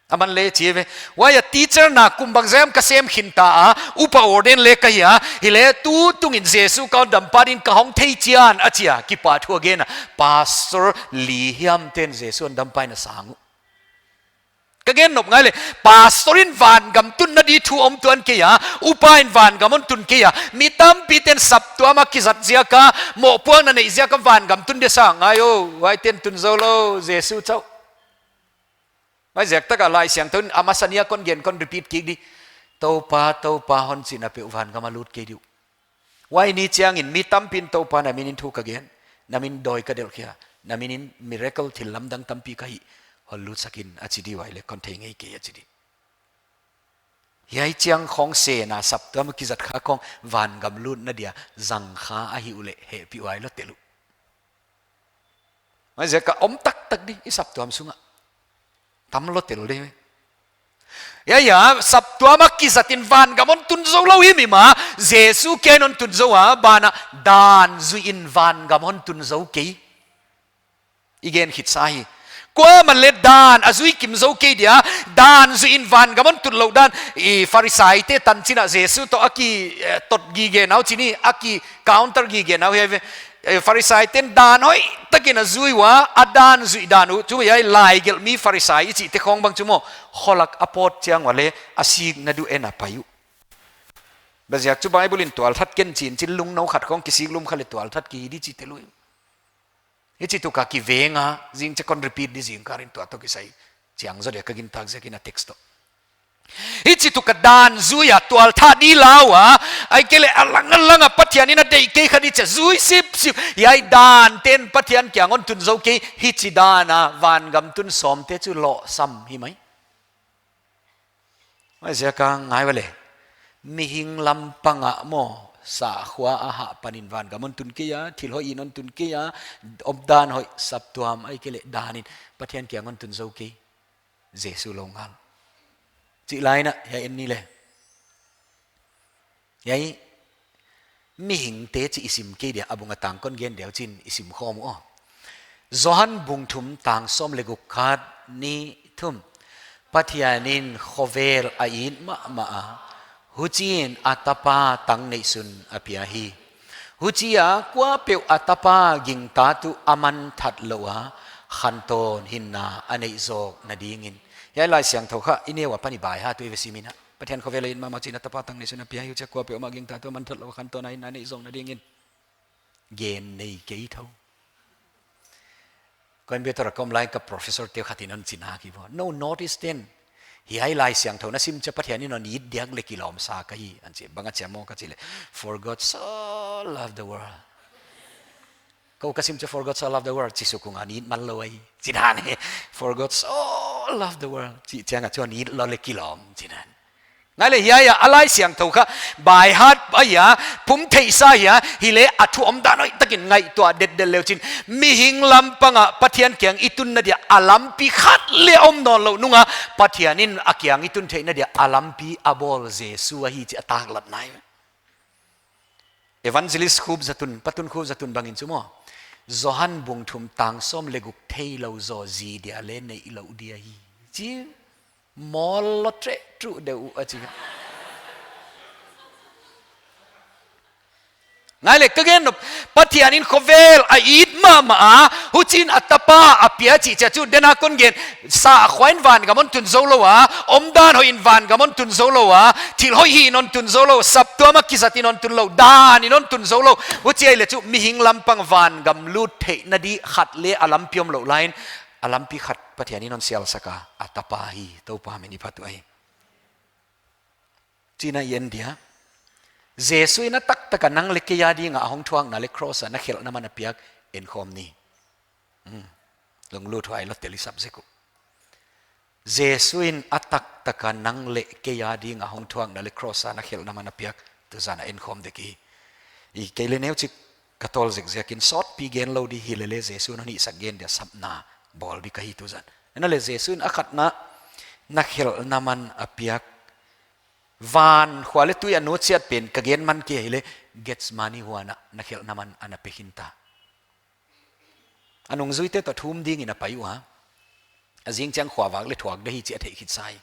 Aman leh chi ve, huai a teacher na kum bangzah hiam ka sem khin ta a, upa ordain leh ka hi a, hileh tutung in Jesu ka hondampa din ka hong thei chian a chi a, kipahthu a gen a, pastor li hiam ten Jesu hondampa in a sang uh. Ka gen nop ngai leh, pastor in vangam tunna di thu om tuan kei a, upa in vangam hon tun kei a, mi tampi ten saptuam a kizat ziak a, mohpuakna neih ziak a vangam tun di sa ngai aw, huai ten tun zou lou, Jesu chauh. Huaiziak tak a Laisiangthou in a masa ni a kon gen kon repeat kik di. Toupa, Toupa hon chih na peuh vangam a lut kei di uh. Huai ni chiangin mi tampin Toupa na min in thu ka gen, na min dawi ka delh khia, na min in miracle thil lamdang tampi ka hih, hon lutsak in a chi di uh ai leh kon thei ngei kei a chi di. Hiai chiang khong sena saptuam a kizat kha khong vangam lutna dia zang kha ahih uleh hehpih uh ai lou tel uh. Huaiziak a om taktak di i saptuam sungah. Tam lua tel di. Huaiziak a saptuam a kizat in vangam hon tun zou lou hi mah, Jesu kia in hon tun zou a, banah dan zui in vangam hon tun zou kei. I gen khitsa hi. Kuamah leh dan a zui kim zou kei dia, dan zui in vangam hon tun lou dan, i Pharisaite tan chin a Jesu toh a ki, eh, tot gige nau chin hi, a ki counter gige nau hi ve. Eh, Pharisaite'n dan hoihtak in a zui ua, a dan zuih dan uh, chu hiai laigelhmi Pharisai i chihte khong bang chu maw, kholak a pawt chiang ua leh, a sikna duh en a pai uh. Bangziak chu Bible in tualthat ken chin, chin lungnou khat khong kisiklum kha leh tualthat kihi di chihte lui. Hichi tuk a kiveng a, zingchiang kon repeat di zingkal in tua toh kisai. Chiang zaw dia ka gintak ziak in a text toh. Hichi tuk a dan zui a tualthat di lau a, ahihkeileh a lang a lang a Pathian in a deih kei kha di chia zui sipsip. Hiai dan ten Pathian kiang hon tun zou kei, hichi dan a vangam tun sawmte chu lohsam hi mai. Huaiziak a ngai ua leh. Mihing lampang a maw, sakhua a hah pan in vangam hon tun kei a, thil hoih in hon tun kei a, omdan hoih saptuam ahihkeileh dan in Pathian kiang hon tun zou kei. Jesu lou ngal. Chih lai in a, hiai en ni leh. Hiai, mihingte chih i sim kei dia, a bung a tang kon gen dia uh chin i sim khawm uh aw. Johan bung thum tang sawm leh guk khat nih thum. Pathian in khovel a it mahmah a. Huchiin a tapa tang neihsun a pia hi. Huchia kuapeuh a tapa gingta tuh a manthat lou a, khantawn hinna a neih zawkna dingin. Hiai Laisiangthou kha i neu a pan i baihat uh i ve sim in a. Pathian khovel a it mahmah a, huchiin a tapa tang neihsun a pia hi, huchia kuapeuh amah gingta tuh a manthat lou a, khantawn hinna a neih zawkna dingin. Gen nei kei thou. Coimbatore a ka om lai ka professor te khat in hon chi nak hi vo. No, North Eastern. Hiai Laisiangthou na sim chia Pathian in hon it diak leh kilawm sa ka hi. Hon chi, bang a chi a maw ka chih leh. For God so loved the world. Kou ka sim chia for God so loved the world. Chi suk ung a hon it man lou ahi. Chi dan hi. For God so loved the world. Chi chiang a chu hon it lou leh kilawm. Chi dan. Ngai leh hiai a, a Laisiangthou kha, baihat a hia, phum theihsa hia, hileh a thu omdan hoihtak in ngaihtuah detdet le uh chin. Mihing lampang a Pathian kiang i tunna dia a lampi khat leh om nawn lou nung a, Pathian in a kiang i tun theihna dia a lampi a bawl Jesu ahi chih a taklat nai. Evangelist Khupzatun, Patun Khupzatun bang in chu maw. Johan bung thum tang sawm leh guk theilou zaw zi dia leh neih lou dia hi. Chi mawl lou treh truh deuh uh a chi. Ngai leh ka gen nop, Pathian in khovel a it mahmah a, huchiin a tapa a pia chih chia chu, den a kon gen, sakhua in vangam hon tun zou lou a, omdan hoih in vangam hon tun zou lou a, thil hoih hih in hon tun zou lou, saptuam a kizat in hon tun lou, dan in hon tun zou lou, huchi ahihleh chu mihing lampang vangam lut theihna di khat leh a lampi om lou lai in, a lampi khat Pathian in hon sialsak a, a tapa hi, Toupa min i phat uh ahi. Chih na i en dia. Jesu in a taktak a nang leh kei a ding a hong thuakna leh cross a na khelhna man a piak en khawm ni. Hmm. Lunglut huai lou tel i subject uh. Jesu in a taktak a nang leh kei a ding a hong thuakna leh cross a na khelhna man a piak tuzan a en khawm dek i. I kei leh neuchik ka tawl zekzek in sawtpi gen lou di hileh leh Jesu in hon hihsak gen dia sapna bawl di ka hi tuzan. Enahleh Jesu in a khatna na khelhna man a piak. Van khua leh tui a nutsiat pen ka gen man kei ahihleh Gethsemane huan a na khelhna man ana pe khin ta. A nungzuite toh thum ding in a pai ua. A zingchiang khua vak leh thuak dek hi chih a theih khit sa hi.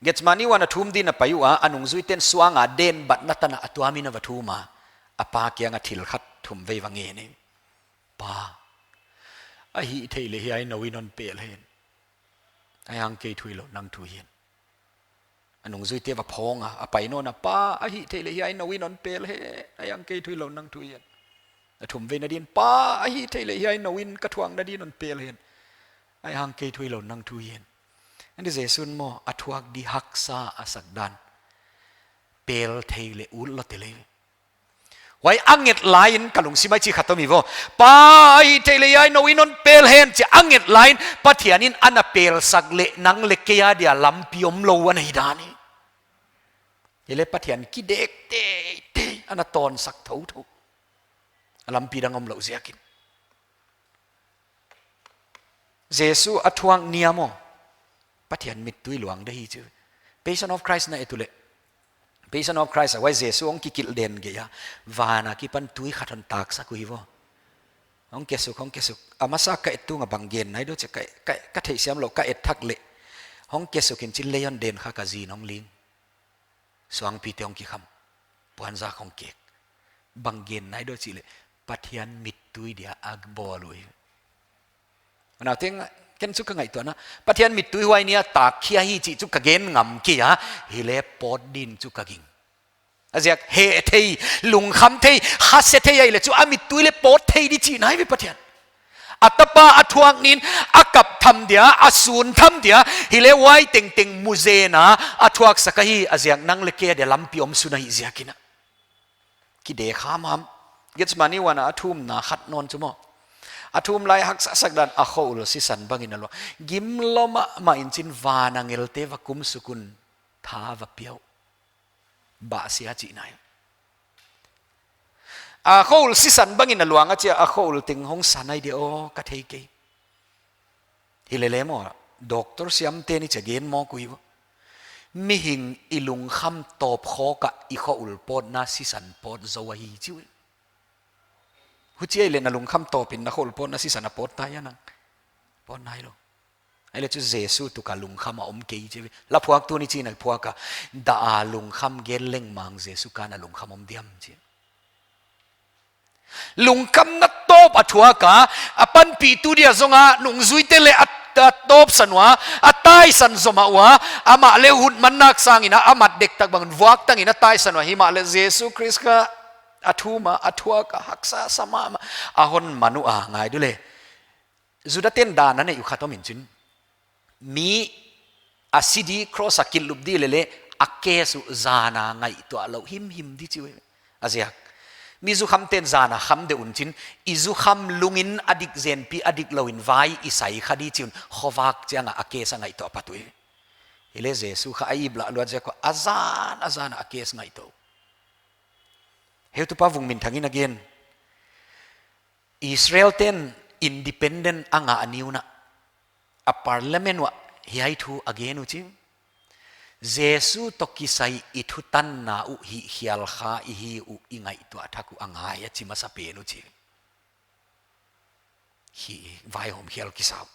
Gethsemane huan a thum ding in a pai ua, a nungzuite'n suang a den batna tan a a tuam in a va thum a. A pa kiang a thil khat thum vei va ngen in. Pa, a hih theih leh hiai nou in hon pel hen. Ahi hang kei thu hilou nang thu hi hen. A nungzuite va phawng a, a pai nawn a, Pa, a hih theih leh hiai nou in hon pel hen, ahi hang kei thu hilou nang thu hi hen. A thum veina din, Pa, a hih theih leh hiai nou in ka thuakna din hon pel hen, ahi hang kei thu hilou nang thu hi hen. Ahi Jesu'n maw, a thuak di haksa a sak dan. Pel thei leh ut lou te leh. Huai a nget lai in ka lungsim ah chi khat om hi vo. Pa, a hih theih leh hiai nou in hon pel hen chi a nget lai in Pathian in ana pelsak leh nang leh kei a dia lampi omlou ana hi dan hi. Hileh Pathian kidek teitei ana tawnsak thouthou. A lampi dang omlou ziakin. Jesu a thuak ni a maw, Pathian mittui luang de hi chu. Passion of Christ na et uleh, Passion of Christ a huai Jesu hong kikilh den gei a, van akipan tui khat hon taksak uhi vaw. Hong kesuk, hong kesuk. A masa ka et tung a bang gen nai diam chih ka, ka, ka theisiam lou, ka et thak leh, hong kesuk in chin lei hon den kha, ka zin hong ling. Suangpite hong kikham. Puanzak hong kek. Bang gen nai diam chih leh, Pathian mittui dia a bawl uhi. Ana teng, ken chu ka ngaihtuahna, Pathian mittui huai ni a tak khia hi chih chu ka gen ngam kei a, hileh pawt din chu ka ging. A ziak, heh thei, lungkham thei, khase thei ahihleh chu a mittui leh pawt thei di chihna hi ve Pathian. A tapa a thuak ni in, a kap tham dia, a sun tham dia, hileh huai tengteng mu zen a, a thuaksak ahi, a ziak nang leh kei a dia lampi om sun ahih ziakin a. Kidek hamham. Gethsemane huan a thumna khat nawn chu maw. A thum lai haksa sak dan a khoul sisan bangin a luang. Gim lou mahmah in chin van angelte va kumsuk un, tha va pia uh. Bahsia chihna hi. A khoul sisan bangin a luang a chia a khoul teng hong sa nai dia aw ka thei kei. Hilele maw, doctor siamte ni chia gen mawk uhi. Mihing i lungkham tawp khawk a i khoul pawtna sisan pawt zou ahi chi uh. Huchi ahihleh na lungkham tawp in na khoul pawtna sisan a pawt ta hia nang? Pawt nailou. Ahihleh chu Jesu tuk a lungkham a om kei chi uh. La phuaktu ni chihna phuak a, dah a lungkham gen leng mang Jesu kan a lungkham om diam chi. Lungkhamna tawp a thuak a, a panpihtu dia zong a nungzuite leh a, a tawpsan ua, a taisan zomah ua, amah leh hun man nak sangin a, a mat dektak bang vuak tangin a taisan ua, himahleh Jesu Khrist kha a thum a, a thuak a, haksa sa mahmah, a hon man uh a ngai diam le. Juda ten dan a neih uh khat om in chin. Mi a si di, cross a kilhlup di leleh, a case uh zan a ngaihtuah lou himhim di chi uh. A ziak, mi zukham ten zan a kham deuh un chin, i zukham lungin a dik zenpi a dik lou in vai i sai kha di chi un, khovak chiang a a case a ngaihtuah pat uh. Hileh Jesu kha a ip lah luat ziak ua a zan a zan a a case ngaihtuah. Heutupa Vungminthang in a gen. Israel ten independent a ngah ni un a, a parliament uah hiai thu a gen uh chi. Jesu toh kisai i thutanna uh hihkhial kha i hi uh i ngaihtuah thak uh a ngai a chi masapen uh chi. Hi vaihawm khial kisa uh.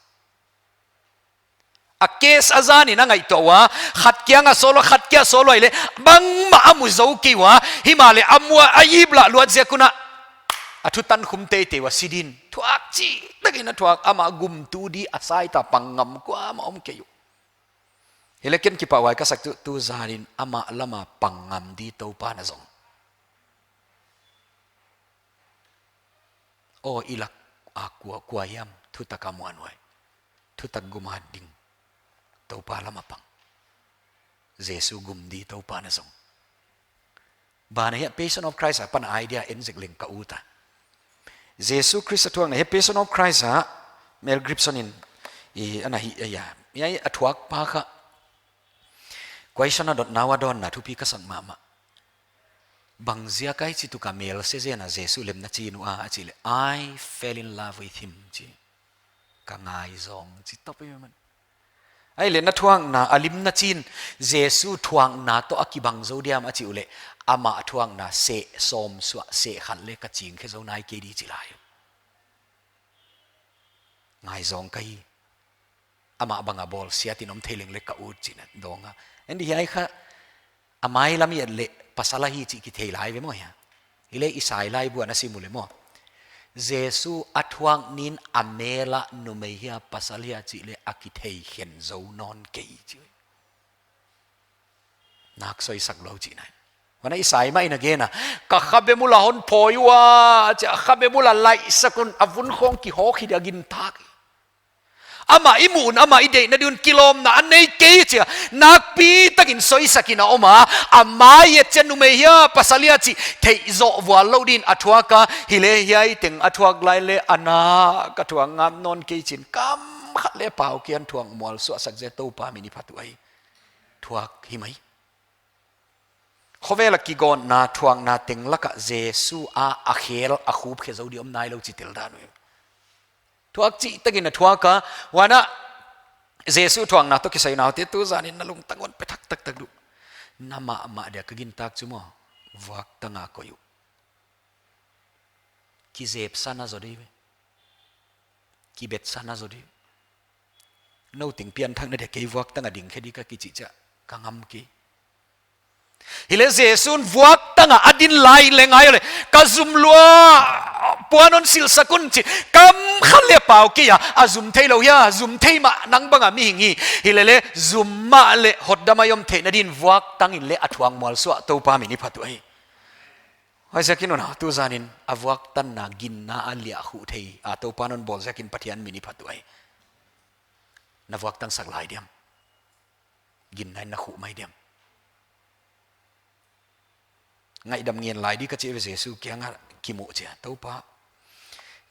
A case a zan in a ngaihtuah ua, khat kiang a sawl ua, khat kia sawl ua hileh, bangmah a mu zou kei ua, himahleh a mu a, a ip lah luat ziak un a, a thutan khum teitei ua si din. Thuak chihtakin a thuak, amah gumtu di a saita pang ngam kuamah om kei uh. Hileh ken kipahhuai ka sak tu, tu zan in amah lam a pang ngam di Toupa na zong. Aw i lak a kua, kua hiam, thutak a muanhuai. Thutak gum a ding. Toupa lam a pang. Jesu gum di Toupa na zong. Ban ah hiai Passion of Christ a pan idea en zek leng ka ut a. Jesu Khrist a thuakna hiai Passion of Christ a Mel Gibson in i ana hi a ya. Hiai a thuak pa kha. Question a dotna ua dawnna thupi ka sak mahmah. Bang ziak a hichi tuk a mel se zen a Jesu lemna chi uh a, a chih leh, "I fell in love with him," chi. Ka ngaizawng chi top e man. Ahihleh na thuakna, a limna chin, Jesu thuakna toh a kibang zou diam a chih uleh, amah thuakna seh sawm suah, seh khat leh ka ching khe zou nai kei di chi lai. Ngaizawng ka hi. Amah bang a bawlsiat in om thei leng leh ka ut chi na dawng a. Endi hiai kha a mai lam i et leh pasal ahi chih kithei lai ve maw hia. Hileh Isai laibu ana sim uleh maw. Jesu a thuak ni in a mel a numei hia pasal hia chih leh a kithei khen zou nawn kei chi. Nak soisak lou chihna hi. Huan a Isai mah in a gen a, ka khabem ula hon phawi ua, chia khabem ula laihsak un a vun khawng kihawk hi dia gintak. Amah i muh un, amah i deihna di un kilawmna a nei kei chia, nakpi takin soisak in a om a, a mai et chia numei hia, pasal hia chih theih zoh vual lou din a thuak a, hileh hiai teng a thuak lai leh ana ka thuak ngam nawn kei chin kam khat leh pau kian thuak mual suahsak zel Toupa min i phat uh ahi. Thuak hi mai. Khovel a kigawnna thuakna teng lak a Jesu a a khel a khup khe zou di om nailou chi tel dan uh. Thuak chih takin a thuak a, huan a Jesu thuakna toh kisai unaute tu zanin na lungtang hon pe thak taktak diu. Na mahmah dia ka gintak chu maw, vuaktang a koih uh. Kizepsa na zaw di ve. Kibetsa na zaw di. Nou teng pianthakna dia kei vuaktang a ding khe di ka kichih chiah ka ngam kei. Hileh Jesu'n vuaktang a a din lai leh ngai leh, ka zum lua, puan hon silhsak un chi, kam khat leh pau kei a, a zum theilou hia, zum thei mah nang bang a mihing hi. Hileleh, zum mah leh hotdam a i om theihna din vuaktang in leh a thuak mualsuah Toupa min i phat uhi. Huaiziakin unau, tu zanin a vuaktanna ginna a liahkhuh thei a Toupa'n hon bawl ziakin Pathian min i phat uhi. Na vuaktang sak lai diam? Ginna in na khuh mai diam? Ngaihdam ngen lai di ka chi ve Jesu kianga kimuh chiah, Toupa,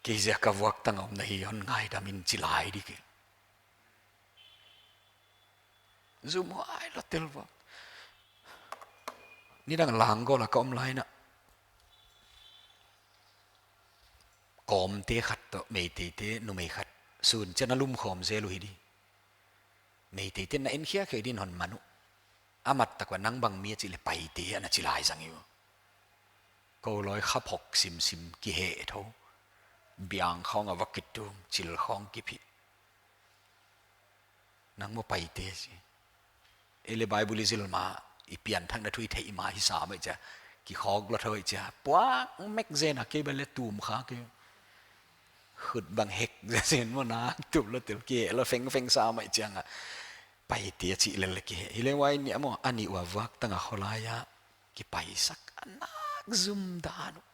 kei ziak a vuaktang a om na hi hon ngaidam in chi lai di kei. Zum huai lua tel vuak. Nidang lang gol a ka om lai in a, Kawmte khat toh Meiteite numei khat sun chiah a lumkhawm zel uhi di. Meiteite'n na enkhia khe din hon man uh. A mat tak ua nang bang mi a chih leh Paite ana chi lai zang uh. Kou lawi kha phok simsim kiheh thou. Biang khawng a va kitum, chil khawng kiphih. Nang maw Paite chi. Ei leh Bible i zil ma, i pianthakna thu i theih ma hi sa mai chia. Kikhawk lua thou chia. Puak mek zen a kei bang leh tum kha kei. Khut bang hek zen maw na tup lua tel kei lua fengfeng sa mai chiang a. Paite chih lel leh kiheh. Hileh huai ni a maw, a nih ua vuaktang a kholai a kipaisak a nak zum dan uh.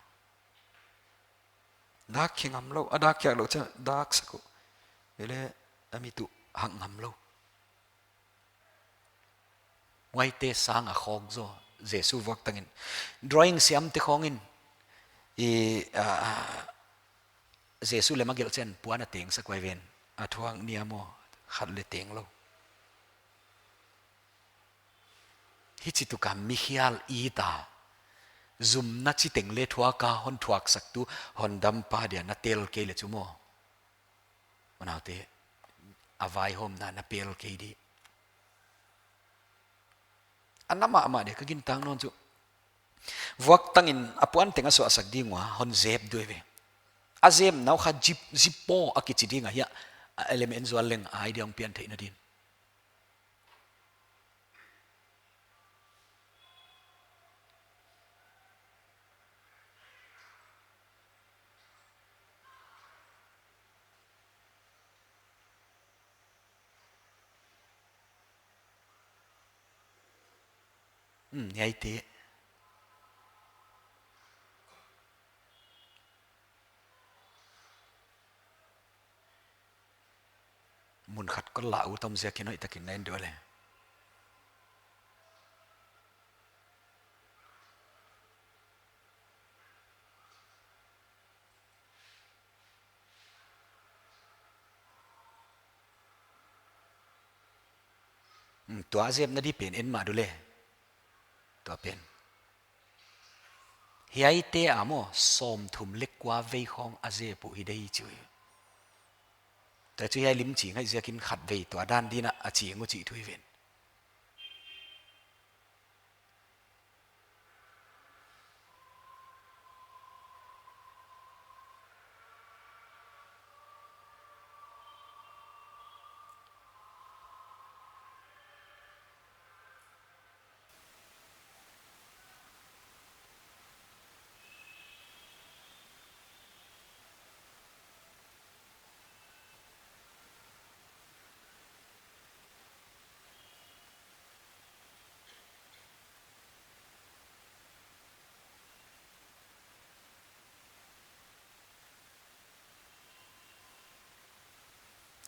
Dak khe ngam lou, a dak khiak lou chia dak sak uh. Hileh a mit uh hak ngam lou. Huaite sang a khawk zaw, Jesu vuaktang in. Drawing siamte khawng in, i, a, a, Jesu lem a gelh chiang puan a tengsak uh ahi ven. A thuak ni a maw, khat leh teng lou. Hichi tuk a mi khial i ta. Zumna chiteng leh thuak a hon thuaksaktu, hondampa dia na tel kei leh chu maw. Unaute, a vaihawmna na pel kei di. A na mahmah dia ka gintak nawn chu. Vuaktang in a puan teng a suahsak ding ua, hon zep di uh ve. A zepna uh kha zip, zip paw a kichi ding ahi a. A element zual leng a idea hong pian theihna din. Hmm, hiaite. Mun khat kon la ut om ziakin hoihtakin na en di uh leh. Hmm, tua zepna di pen en mah di uh leh. Tua pen. Hiaite a maw sawmthum leh kua vei khawng a zep uh hi di chi uh. Tua chu hiai lim ching ahi ziakin khatvei tua dan din a ching uh chih thu hi ven.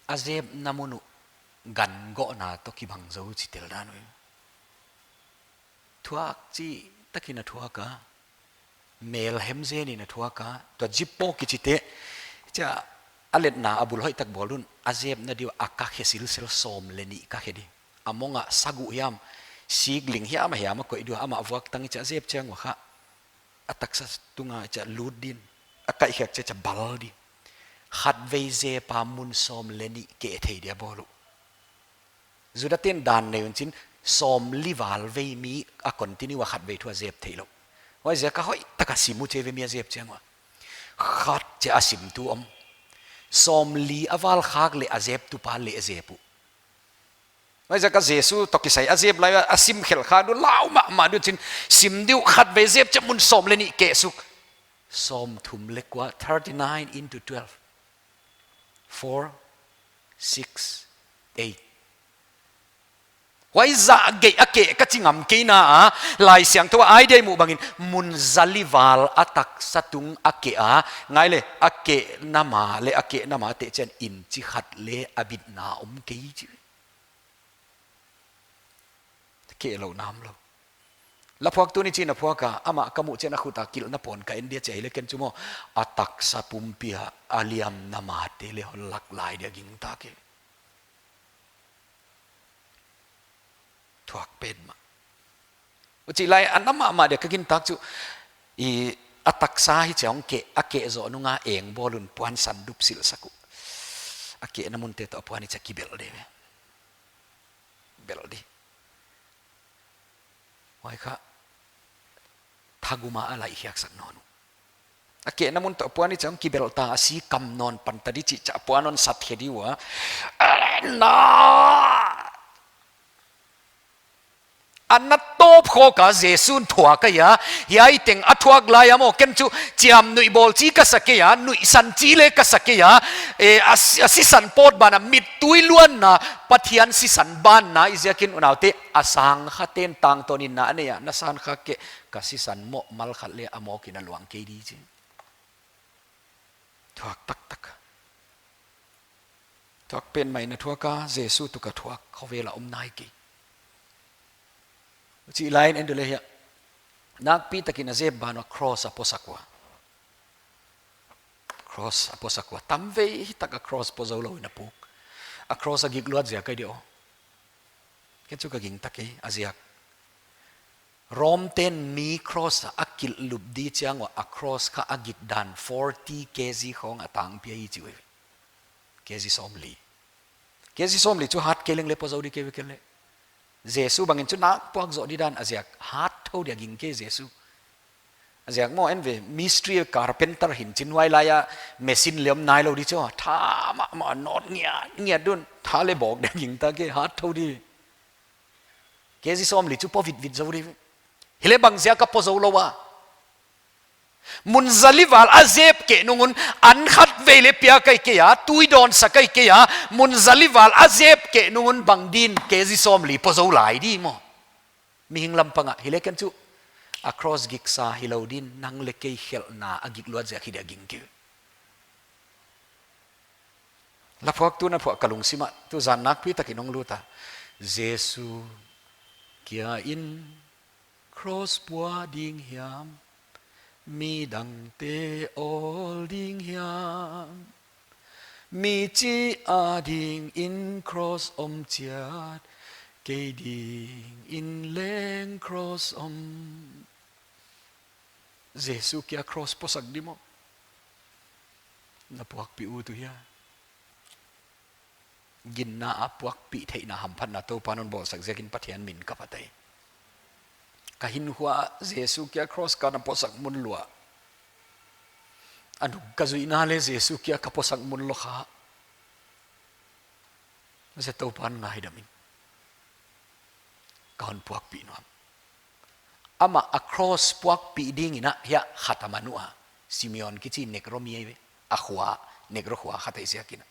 A zepna mun uh gan gawhna toh kibang zaw uh chi tel dan uh. Thuak chih takin a thuak a. Mel hem zen in a thuak a. Tua zip paw kichite. Chia a letna a bul hoihtak bawl un. A zepna di uh a ka khe silsel sawm leh nih ka khe di. A mong a sagu hiam, sikling hiam a hiam a koih di uh. Amah vuaktang chia zep chiang ua kha. A taksa tunga chia lut din. A kaihkhiak chia chia bal di. Khatvei zep a mun sawm leh nih keh thei dia bawl uh. Juda ten dan nei un chin, sawmli val vei mi a continue a khatvei thu a zep theilou. Huaiziak a hoihtak a sim uh chi ve mi a zep chiang ua. Khat chia a simtu om. Sawmli a val khak leh a zeptu pa leh a zep uh. Huaiziak a Jesu toh kisai a zep lai a sim khelh kha di uh, lau mahmah di uh chin, sim di uh, khatvei zep chia mun sawm leh nih keh suk. Sawmthum leh kua, thirty nine into twelve. Four, six, eight. Huai zah gei a keh ka chi ngam kei na a, Laisiangthou a idea i muh bangin, mun zali val a taksa tung a keh a, ngai leh, a keh nama leh a keh nama teh chiang in chi khat leh a bitna om kei chi. Keh lou nam lou. La phuaktu ni chin a phuak a, amah ka muh chiang a khut a kilhna pawn ka en dia chi a, hileh ken chu maw, a taksa pumpi a, a liamna mate leh hon lak lai dia gingta kei. Thuak petmah. Huchi lai a na mahmah dia ka gintak chu, i a taksa hichia hong keh, a keh zoh nung a eng bawl un puan sandup silh sak uh. A kehna munte toh puan hichia kibelh di ve. Belh di. Huai kha thagum a a laih khiak sak nawn uh. A kehna mun toh puan hichia hong kibelh ta a, si kam nawn pan ta di chih chia puan hon sat khe di ua. A na. A na tawp khawk a Jesu'n thuak ahi a, hiai teng a thuak lai a maw, ken chu chiamnuih bawl chi ka sa kei a, nuihsan chi leh ka sa kei a, e, a, a sisan pawt ban a mittui luanna, Pathian sisan banna, i ziakin unaute, a sangkha ten tangtawn in na a nei a, na sangkha keh, ka sisan mawh mal khat leh a mawk in a luang kei di chi. Thuak taktak. Thuak petmah in a thuak a, Jesu tuk a thuak khovel a om nai kei. Chih lai in en di leh hiai. Nakpi takin a zep ban ua cross a posak ua. Cross a posak ua. Tamvei tak a cross pua zoulou in a puk. A cross a gik luat ziak ahi di aw. Ken chu ka gingta kei, a ziak. Rom ten mi cross a a kilhlup di chiang ua a cross kha a gik dan forty K G khawng a tangpi ahi chi uh. K G sawmli. K G sawmli chu hat kei leng leh pua zou di kei ve ken leh. Jesu bangin chu nak puak zoh di dan a ziak hat thou dia ging kei Jesu. A ziak maw en ve, mistri carpenter hi'n chin huai lai a machine leh om nailou di chu. Tha mahmah nawn ngiat ngiat di un, tha leh bawk dia gingta kei hat thou di. K G sawmli chu pua vitvit zou di. Hileh bang ziak a pua zoulou a. Mun zali val a zep keh nung un an khatvei leh piak ahi kei a, tui dawn sak ahi kei a, mun zali val a zep keh nung un bang din K G sawmli pua zou lai di maw. Mihing lam pang a, hileh ken chu a cross giksa hilou din nang leh kei khelhna a gik luat ziak hi dia ging kei. La phuaktu na phuak ka lungsim ah, tuzan nakpi takin hong lut a. Jesu kia in cross pua ding hiam, midangte awl ding hiam. Mi chih a ding in cross om chiat, kei ding in leng cross om. Jesu kia cross puasak di maw. Na puakpih ut uh hia. Ginna a puakpih theihna hamphatna Toupa'n hon bawlsak ziakin Pathian min ka phat ahi. Ka hinkhua Jesu kia cross ka na puasak mun lua. A nung ka zuihna leh Jesu kia ka puasak mun lua kha. Zia Toupa'n ngaidam in. Ka hon puakpih nuam. Amah a cross puakpih dingin a hiai khat a man ua. Simeon kichi Negro mi ahi ve. A khua, Negro khua khat ahi ziakin a.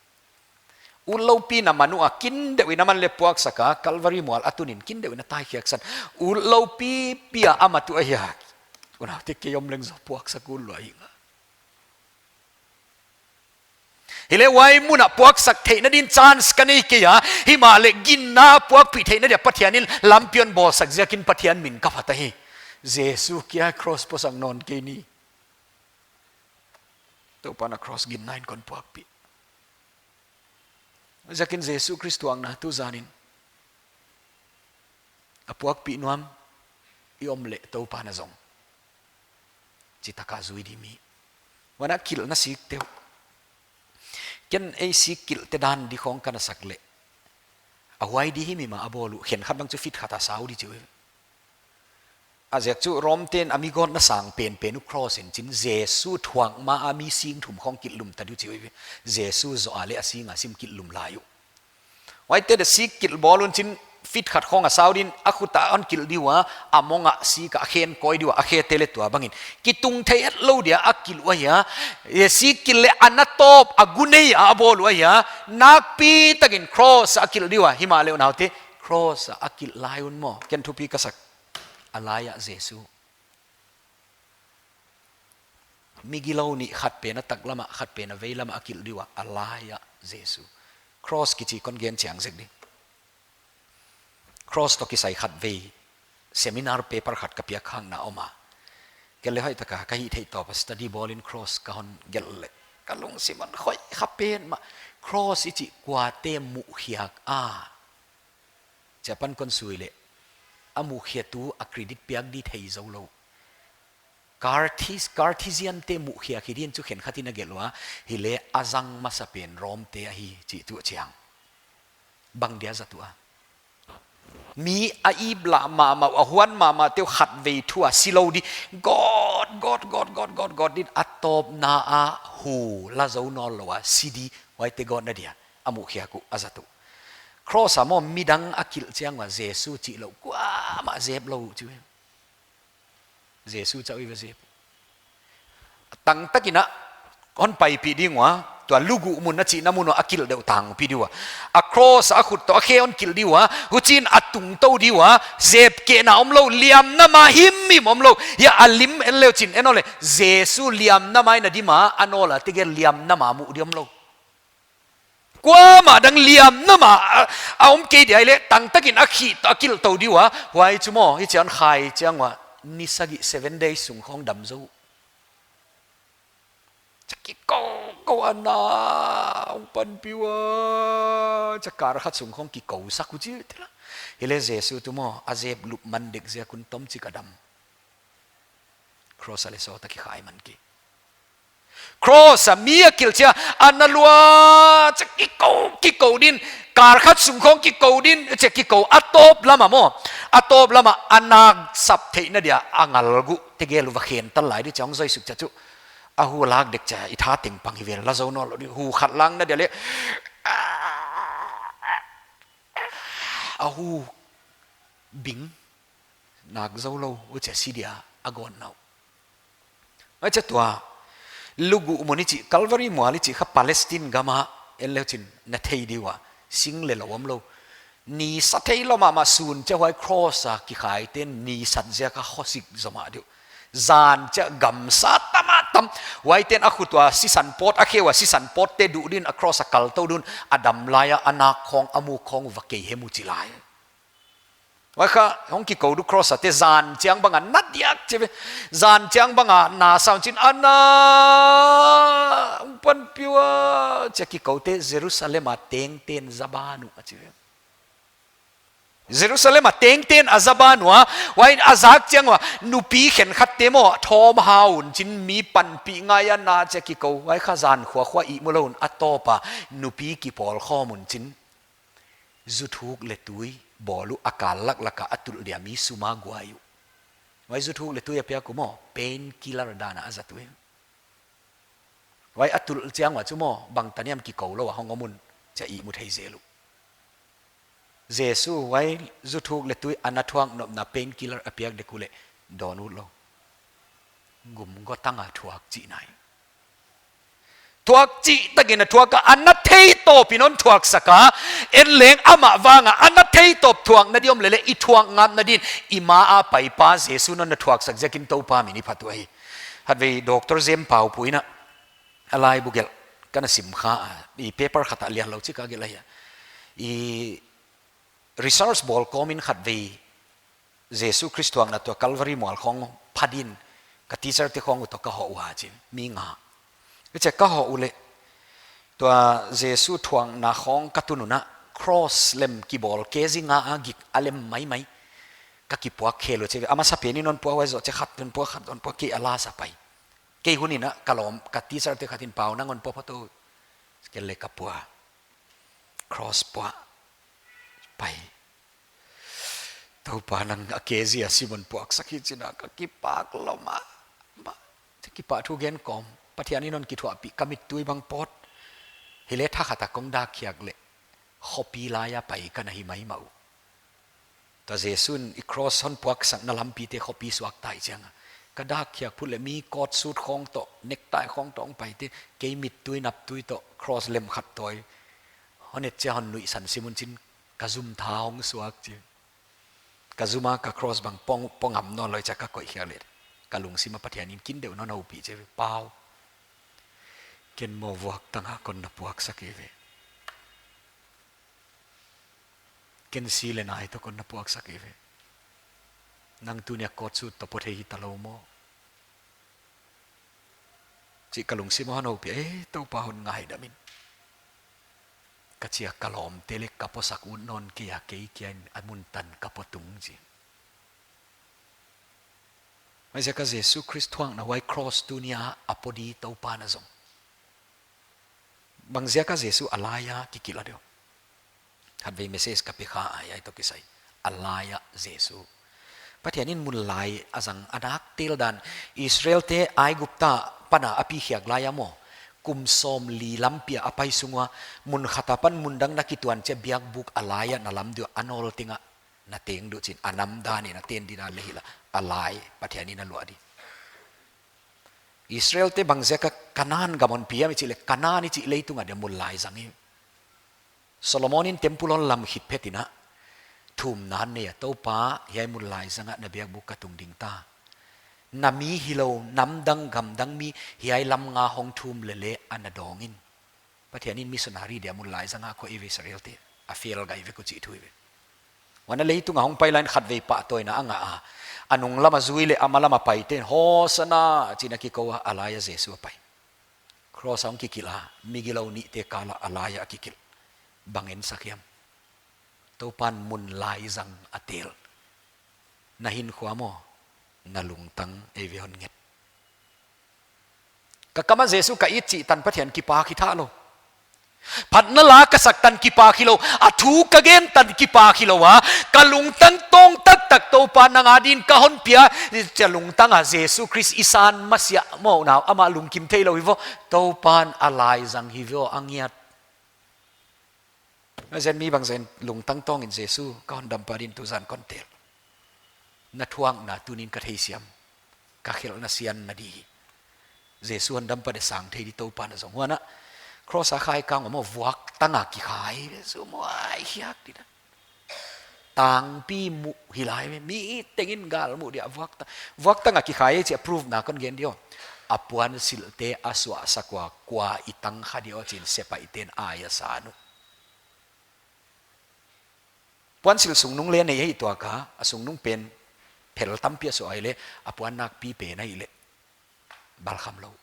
Utloupi na man ua, kin deuh in aman leh puaksak a, Calvary mual a tun in kin deuh in a taikhiaksan. Utloupi pi a ama tuh ahi a. Unaute kei om leng zaw puaksak ut lua hi nga. Hileh huai mun a puaksak theihna din chance ka nei kei a, himahleh ginna puakpih theihna dia Pathian in lampi hon bawlsak ziakin Pathian min ka phat ahi. Jesu kia cross puasak nawn kei ni. Toupa'n a cross ginna in kon puakpih. Ziakin Jesu Khrist thuakna tuzan in a puakpih nuam i om leh Toupa'n a zong. Chitaka zui di mi. Huan a kilhna sik teuh. Ken ei sikkilh te dan di khong ka na sak leh, a huai di hi mi mah a bawl uh, khenkhat bang chu feet khat a sau di chi uh. A ziak chu Rom ten a mi gawtna sang penpen uh cross in chin, Jesu thuak ma a mi sing thum khong kilhlum ta di uh chi uh. Jesu zoh a leh a sing a sim kilhlum lai uh. Huaite leh sikkilh bawl un chin, feet khat khong a sau din, a khut a hon kilh di ua, a mong a sik a khen koi di ua, a khete leh tua bangin kitung thei het lou dia a kilh uh ahia. E, sikkilh leh a na tawp, a gu nei a bawl uh ahia. Nakpi takin cross a kilh di ua, himahleh unaute, cross a kilh lai un maw, ken thupi ka sak, a lai ah Jesu. Mi gilou nih, khat pen a taklam ah, khat pen a veilam ah a kilh di ua, a lai ah Jesu. Cross kichi kon gen chiang zek di. Cross toh kisai khatvei seminar paper khat ka piak khakna om a. Ken leh hoih taka ka hih theih tawp a study bawl in cross ka hon gelh leh, ka lungsim hon khoih kha pen mah. Cross i chih kuate muhkhiak a, chia pan kon sui leh, a muhkhiatu a credit piak di thei zou lou. Carthis-, Cartesian te muhkhiak hi din chu khenkhat in a gelh ua, hileh a zang masa pen Rom te ahi chih tuh chiang. Bang dia zat uh a? Mi a ip lah mahmah, a huan mahmah te uh khatvei thu a si lou di, gawt, gawt, gawt, gawt, gawt, gawt din a tawpna a hu la zou nawnlou a si di, huaite gawtna dia a muhkhiak uh a zat uh. Cross a maw midang a kilh chiang ua Jesu chih louh kuamah zep lou uh chi uh. Jesu chauh i va zep. Tang takin a hon paipih ding ua, tua luguh mun a chihna mun ua a kilh deuh tangpi di ua. A cross a khut toh a khe hon kilh di ua, huchiin a tungtou di ua, zep kehna omlou, liamna ma himhim omlou. Hia a lim en leu chin, en aw leh, Jesu liamna ma in a dim a, a nawl a tegel liamna ma muh di omlou. Kuamah dang liamna ma a, a om kei dia leh, tang takin a khih toh a kilhtou di ua, huai chu maw, hichiin khai chiang ua, ni sagih, seven days sung khong dam zou. Chia kikou kou a na, hong panpih ua, chia kar khat sung khong kikou sak uh chi uh tela. Hileh Jesu tu maw, a zep lup man dek ziak un tom chik a dam. Cross a leh sawt a kikhai man ki. Cross a mi a kilh chia, a na lua, chia kikou, kikou din, kar khat sung khong kikou din, chia kikou, a tawp lam a maw, a tawp lam a, a nak sap theihna dia, a ngal guh, tegel uh va khen tal lai di chia hong zoi suk chia chu. A hu lak dek chia, i tha teng pang hi vel, la zou nawnlou di, hu khat langna dia leh, a hu bing, nak zou lou, huchia si dia a gawtna uh. Huchia tua, luguh mun i chih, Calvary mual i chih kha Palestine gam a, en leu chin na thei di ua, sing leh lou omlou. Ni sa theilou mahmah sun chia huai cross a kikhai ten ni sat ziak a khosik zomah di uh. Zan chia gamsa tam a tam. Huaiten a khut ua sisan pawt, a khe ua sisan pawt te duh din a cross a kaltou dun, a dam lai a, a nak khong, a muk khong va kei hem uh chi lai. Huai kha, hong kikou di uh cross a te zan chiang bang a na diak chi ve. Zan chiang bang a na sau chin a na, hong panpih ua, chia kikou te Jerusalem a tengten za ban uh a chi ve. Jerusalem a tengten a za ban ua, huai a zak chiang ua, nupi khenkhat te maw, thawm hau un chin mi panpih ngai a na chia kikou, huai kha zan khua khua ihmu lou un a tawp a, nupi kipawl khawm un chin. Zu thuk leh tui bawl uh a kal lak lak a a tulh dia mi sum a guai uh. Huai zu thuk leh tui a piak uh maw, painkiller dan a a zat uh. Huai a tulh chiang ua chu maw, bang taniam kikou lou a hong om un, chia ihmu thei zel uh. Jesu huai zu thuk leh tui a na thuak nopna painkiller a piak dek uleh, dawn utlou. Gum gotang a thuak chih nai. Thuak chih takin a thuak a, a na thei tawp in hon thuak sak a, en leng amah vang a, a na thei tawp thuakna di om leh leh, i thuak ngapna din, i ma a paipa Jesu'n hon na thuak sak ziakin Toupa min i phat uh ahi. Khatvei Doctor Zem Pau Pu in a, a laibu gelh, ka na sim kha a, i paper khat a lian lou chik a gelh ahi a. I research bawl kawm in khatvei, Jesu Khrist thuakna tua Calvary mual khong pha din, ka teacher te khong uh toh ka hoh ua chin, mi nga. Huchia ka hoh uleh, tua Jesu thuakna khong ka tun un a, cross lem kibawl kg nga a gik a lem maimai. Ka kipuak khel uh chi ve, a masa pen in hon pua huai zoh chia khat hon pua khat hon pua kei a la sa pai. Kei hun in a ka lawm, ka teacher te khat in pau nang hon pua pha tou. Kei leng ka pua. Cross pua. Pai. Toupa nang a ke zia Simon puaksak hi chih na ka kipak lua mah. Mah. Te kipahthu gen kawm. Pathian in hon kithuahpih ka mittui bang pawt. Hileh thakhat a kong dak khiak leh. Khopi lai a pai ka na hi maimah uh. Tua Jesu'n i cross hon puaksakna lampite khopi suak tai chiang a. Ka dak khiak phut leh mi coat suit khawng toh, necktie khawng toh hong paite, kei mittui naptui toh, cross lem khat tawi. Hon et chia hon nuihsan sim un chin, ka zum tha hong suak chi. Ka zum a ka cross bang pong, pong am nawn lou chia ka koih khiak leh. Ka lungsim a Pathian in kin deuh non houpih chi, pau. Ken maw vuaktang a kon na puaksak hi ve. Ken si leh nai toh kon na puaksak hi ve. Nang tuni a coat suit toh pawt hi ta lou maw. Chih ka lungsim a hon houpih, eh, Toupa hon ngaidam in. Ka chia ka lawmte leh ka puaksak ut nawn kei a kei kia in a mun tan ka pua tung chi. Huaiziak a Jesu Khrist thuakna huai cross tuni a a pua di Toupa'n a zong. Bangziak a Jesu a lai a kikilh a diam. Khatvei message ka pe kha a, hiai toh kisai. A lai a Jesu. Pathian in mun lai a zang a nak tel dan. Israelte Aigupta pan a a pi khiak lai a maw. Kum sawmli lampi a a pai sung ua. Mun khat apan mun dang na kituan chia biakbuk a lai a na lam di ua a nawl teng a. Na teng di uh chin a nam dan in a ten di dan leh hi la. A lai Pathian in a luah di. Israelte bangziak a Kanan gam hon pi hiam i chih leh Kanan i chih leitung a dia mun lai zang hi. Solomon in temple hon lam khit phet in a. Thumna nei a Toupa hiai mun lai zang a na biakbuk ka tung ding ta. Na mi hilou nam dang gam dang mi hiai lam nga hong thum lele a na dawng in. Pathian in missionary dia mun lai zang a khua i ve Israelte. A fail gai vek uh chih thu i ve. Huan a leitung a hong pai lai in khatvei pahtawina a ngah a. A nung lam a zui leh a ma lam a paite'n Hosana chi in a kikou a a lai a Jesu a pai. Cross a hong kikilh a, migilou nihte kal a a lai a kikilh. Bang en sak hiam. Toupa'n mun lai zang a tel. Na hinkhua maw, na lungtang ei ve hon nget. Ka kam a Jesu ka it chih tan Pathian kipak hi tha lou. Phatna la ka sak tan kipak hi lou, a thu ka gen tan kipak hi lou a, ka lungtang tawng taktak Toupa nang a din ka hon pia, chia lungtang a Jesu Khrist i san masiah maw nau, amah lungkim thei lou hi vo, Toupa'n a lai zang hi vo a ngiat. Huaiziak mi bangzah in lungtang tawng in Jesu ka hondampa din tuzan kon tel. Na thuakna tunin ka theisiam. Ka khelhna sianna di. Jesu hondampa dia sang thei di Toupa'n a zong. Huan a cross a khai kang maw vuaktang a kikhai. Jesu maw ai hiak di na. Tangpi muh hi lai ve. Mi tengin gal muh dia vuaktang. Vuaktang a kikhai chih a proof na kon gen di aw. A puansilhte a suahsak ua kua i tang kha di aw chin sepaihten ai a san uh. Puansilh sungnung leh nei ahi tuak a, a sungnung pen phel tampi a suah ahihleh, a puan nakpi pen ahihleh. Balkham lou.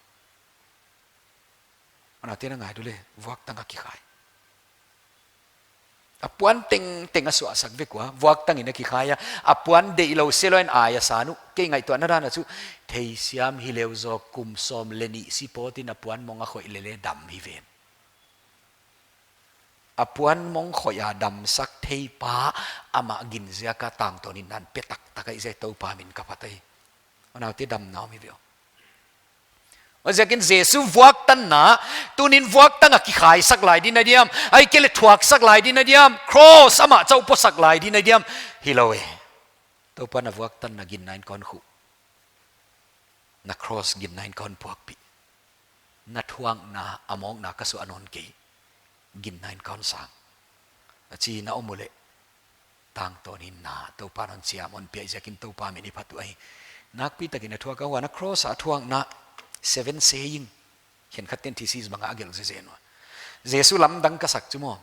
Ana tena ngai di leh, vuaktang a kikhai. A puan tengteng a suahsak vek ua, vuaktang in a kikhai a, a puan deih lou se lou in ai a san uh, kei ngaihtuahna dan a chu, theisiam hi leu zaw kum sawm leh nih si pawt in a puan mong a khoih lele dam hi ven. A puan mong khoih a damsak thei pa amah gin ziak a tangtawn in na pe taktak ahih ziak Toupa min ka phat ahi. Unaute damna om hi ve aw. Huaiziakin Jesu vuaktanna, tunin vuaktang a kikhaisak lai di na diam, ahihkeileh thuaksak lai di na diam, cross amah chauh puaksak lai di na diam, hilou e. Toupa na vuaktanna ginna in kon khuh. Na cross ginna in kon puakpih. Na thuakna a mawkna ka suah nawn kei. Ginna in kon sang. A chi na om uleh. Tangtawn in na Toupa'n hon chiam hon pia ziakin Toupa min i phat uh ahi. Nakpi takin a thuak a huan a cross a thuakna seven saying. Khenkhat ten thesis bang a gelh zezen ua. Jesu lamdang ka sak chu maw.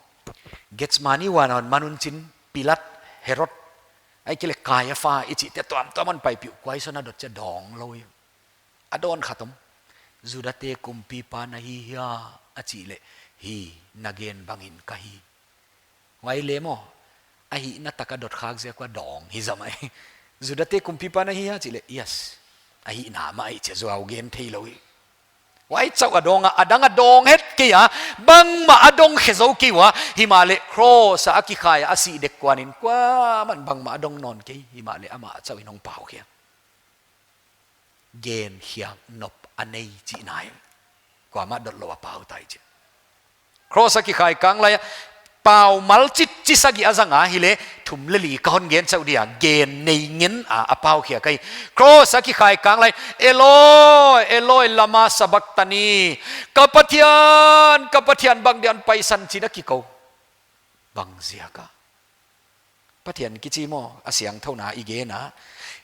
Gethsemane huan a hon man un chin Pilat, Herod. Ahihkeileh Kaiapha i chihte tuamtuam hon paipih uh kuai sawn a dot chia dawng lou hi. A dawn khat om. Judate kumpipa na hi hia a chih leh hi na gen bangin ka hi. Huai leh maw. A hihna tak a dot khak ziak ua dawng hi zam ahi. Judate kumpipa na hi hia chih leh yes. A hihna mah ahi chia zuau gen thei lou hi. Huai chauh a dawng a, a dang a dawng het kei a, bangmah a dong khe zou kei ua, himahleh cross a a kikhai a a sih dek kuan in kuamah bangmah a dong nawn kei, himahleh amah chauh in hong pau khia. Gen khiak nop a nei chihna hi. Kuamah dot lou a pau ta hi chi. Cross a kikhai kang lai a, pau mal chitchi sagih a zang a, hileh thum leh li ka hon gen chauh dia, gen nei ngen a a pau khia kei. Cross a kikhai kang lai, "Eloi, Eloi, lama sabachthani? Ka Pathian, ka Pathian, bang dia hon paisan?" chi'n a kikou. Bang ziak a? Pathian kichi maw, a siangthouna i gen a,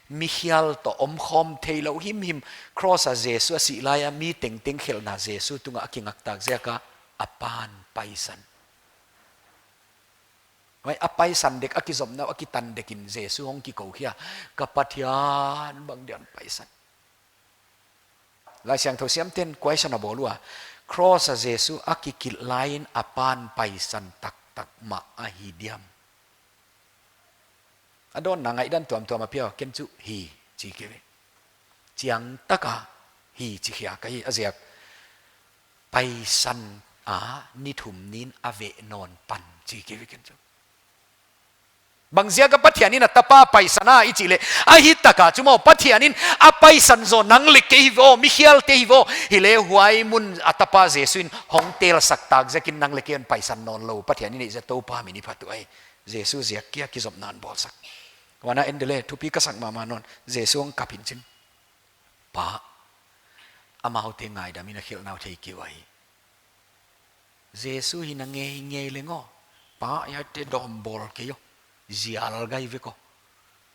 mi khial toh omkhawm theilou himhim, cross a Jesu a sih lai a mi tengteng khelhna Jesu tungah a kingaktak ziak a, a Pa'n paisan. Huai a paisan dek, a kizopna uh a kitan dek in Jesu hong kikou khia, "Ka Pathian, bang dia hon paisan?" Laisiangthou siamte'n question a bawl ua, cross a Jesu a kikilh lai in a Pa'n paisan taktak mah ahi diam? A dawnna ngaihdan tuamtuam a pia, ken chu, "Hi," chi kei ve. Chiangtak a, "Hi," chi khia ka hi, a ziak, "Paisan a, ni thum ni in a veh nawn pan," chi kei ve ken chu. Bang ziak a Pathian in a tapa paisan a i chih leh, a hi tak a chu maw, Pathian in a paisan zaw nang leh kei hi ve aw, mi khialte hi ve aw. Hileh huai mun a tapa Jesu in hong telsak tak ziak in nang leh kei hon paisan nawnlou, Pathian in ei ziak Toupa min i phat uh ahi. Jesu ziak kia kizopna hon bawlsak. Huan a en dele, thupi ka sak mahmah nawn, Jesu hong kap in chin, "Pa, amaute ngaidam in, a khelhna uh thei kei ua hi." Jesu hi na ngei ngei leng aw, "Pa, hiaite dawm bawl kei aw, zial gai vek aw,"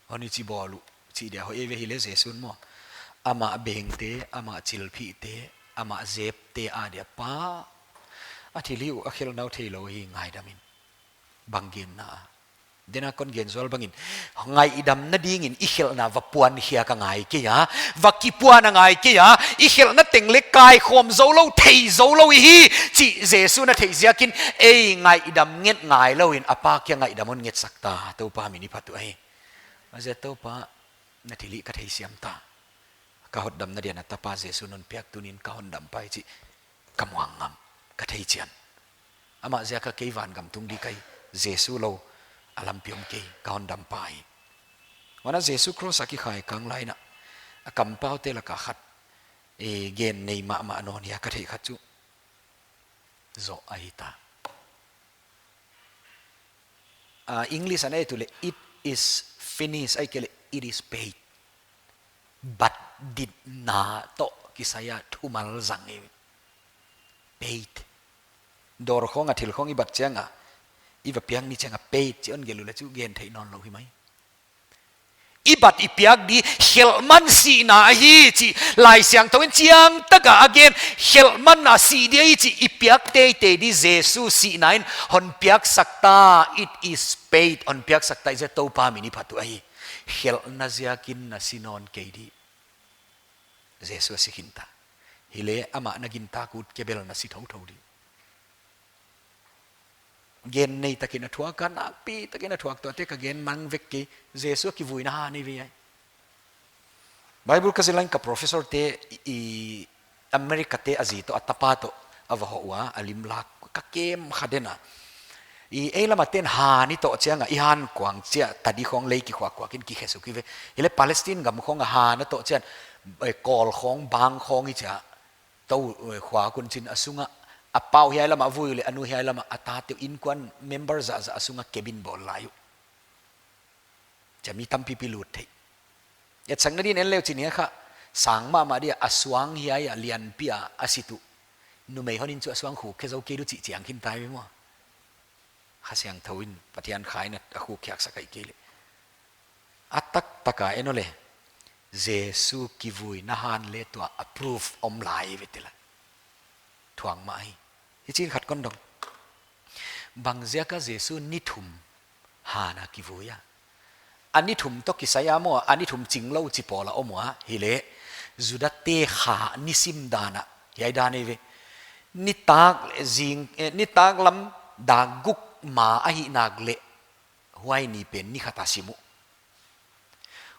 hon i chi bawl uh, chih dia hoih ve. Hileh Jesu'n maw, amah bengte, amah chilphihte, amah zepte a dia, "Pa, a thilhih uh, a khelhna uh theilou hi, ngaidam in." Bang genna a? Dena kon gen zual bangin, ngaihdamna dingin i khelhna va puan khiak a ngai kei a, va kipuan a ngai kei a, i khelhna teng leh kaikhawm zoulou, thei zoulou i hi chih Jesu'n a theih ziakin, ei ngaihdam nget ngailou in a Pa kia ngaihdam hon ngetsak ta, Toupa min i phat uh ahi. A ziak, "Toupa, na thilhih ka theisiam ta. Ka hotdamna dia na tapa Jesu'n hon piak, tuni'n ka hondampa hi chih ka muang ngam, ka thei chian. Amah ziak a kei vangam tung di ka hi, Jesu lou a lampi om kei, ka hondampa hi." Huan a Jesu cross a kikhai kang lai in a, a kampaute lak a khat, e, gen nei mahmah nawn hia ka theih khat chu, "Zoh ahi ta." Ah, English a na et uleh, "It is finished," ahihkeileh, "It is paid." Bat ditna toh kisai a thumal zang hi. Paid. Dawr khawng a thil khawng i bat chiang a, i va piak ni chiang a paid chi hon gelh uleh chu gen theih nawnlou hi mai. I bat i piak di khelhman sihna ahi chih Laisiangthou in chiangtak a a gen, khelhman a sih di ahi chih i piak teitei di Jesu sihna in hon piaksak ta, "It is paid," hon piaksak ta, i ziak Toupa min i phat uh ahi. Khelhna ziakin na si nawn kei di. Jesu a si khin ta. Hileh amah na gintak ut kei bel na si thouthou di. Gen nei takin a thuak a, nakpi takin a thuak, tuate ka gen mang vek kei, Jesu a kivuina han ahi ve ai. Bible ka zil lai in ka professor te i, America te a zi toh a tapa toh a va hoh ua, a lim lak ka kem kha den a. I, ei lam a ten han i toh chiang a, i han kuang chia, tadi khawng lei kikhuak kuak in kikhe suk hi ve. Hileh Palestine gam khawng a han a toh chiang, eh, kawl khawng, bang khawng i chia, tou, eh, khuak un chin a sung a, a pau hiai lam a vui uleh, a nu hiai lam a, a tate uh, innkuan member zahzah a sung a cabin bawl lai uh. Chia mi tampipi lut theih. Etsakna din en leu chin hia kha, sang mahmah dia, a suang hiai a lianpi a a sit uh. Numei hon in chu a suang khuk khe zou kei di uh chih chiang khin ta hi maw. Kha Siangthou in Pathian kha in a khuk khiak sak ahihkeileh. A taktak a en uleh, Jesu kivuina han leh tua a proof om lai ve tela. Thuak mah hi. Hichi'n khat kon dong. Bang ziak a Jesu ni thum han a kivui a? A ni thum toh kisai a maw, a ni thum chinglou chi pawl a om ua, hileh Juda te kha nisim dan a, hiai dan ahi ve. Nitak leh zing, eh, nitak lam dak guk ma ahih nak leh, huai ni pen ni khat a sim uh.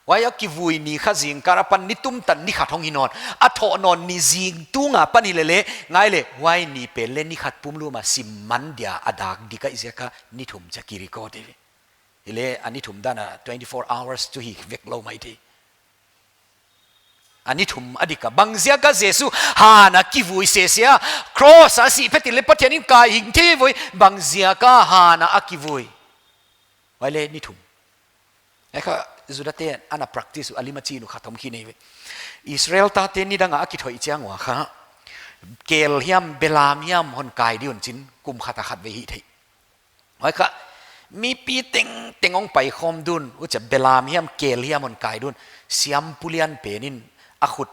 Huai a kivui ni kha zingkal apan ni tum tan ni khat hong hi nawn. A thoh nawn ni zing tung apan hi lele, ngai le, huai ni pen le ni khat pumlum a sim man dia a dak dik ahih ziak a ni thum chia kirecord hi ve. Hi le, a ni thum dan a twenty-four hours chu hi vek lou maithei. A ni thum a dik a, bangziak a Jesu han a kivui sese a, cross a sih phet in le Pathian in kai hing thei voi, bangziak a han a a kivui. Huai le ni thum. Huai kha Judate ana practice uh a lim a chin uh kha thom khin ei ve. Israel tate nidang a a kithoih chiang ua kha, kel hiam, belam hiam hon kai di un chin, kum khat a khat vei hih theih. Huai kha, mipi tengteng hong paikhawm di un, huchia belam hiam, kel hiam hon kai di un, siampu lian pen in a khut,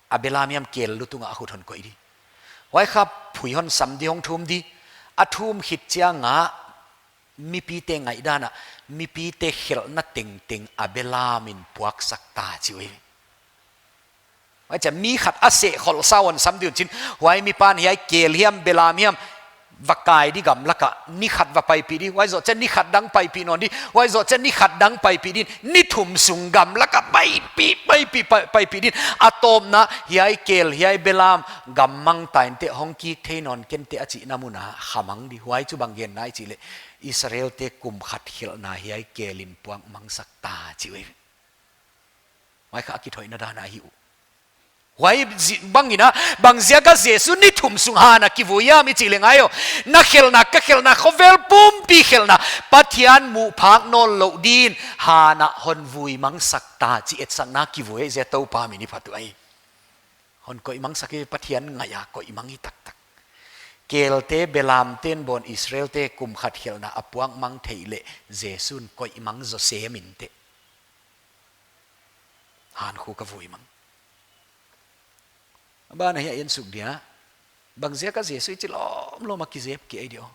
a belam hiam kel lu tung a a khut hon koih di. Huai kha, phui hon sam di, hong thum di, a thum khit chiang a, mipite ngaihdan a, mipite khelhna tengteng a belam in puaksak ta chi uh hi. Huchia mi khat a seh kholh sa hon sam di un chin, huai mipa'n hiai kel hiam, belam hiam, va kai di gamlak a, ni khat va paipih di, huai zoh chiang ni khat dang paipih nawn di, huai zoh chiang ni khat dang paipih di, ni thum sung gamlak a paipih, paipih, pai-, paipih di, a tawpna hiai kel, hiai belam, gam mang ta inteh, hong kik thei nawn kei inteh a chihna mun a khamang di, huai chu bang genna i chih le, Israelte kum khat khelhna hiai kel in puakmangsak ta chi uh hi. Huai kha a kithoihna dan ahi uh. Huai zi-, bang in a, bangziak a Jesu ni thum sung han a kivui hiam i chih le ngai aw. Na khelhna, ka khelhna, khovel pumpi khelhna, Pathian muh phak nawn louh din, han a hon vui mangsak ta chi etsakna kivui ahih ziak Toupa min i phat uh ahi. Hon koih mangsak hi Pathian ngaih a koih mang hi taktak. Kelte belamte'n bawn Israelte kum khat khelhna a puakmang theih leh Jesu'n koih mang zaw sem inteh. Han khu ka vui mang. A ban ah hiai en suk dia. Bangziak a Jesu i chi lawmlawm a kizep kei di aw.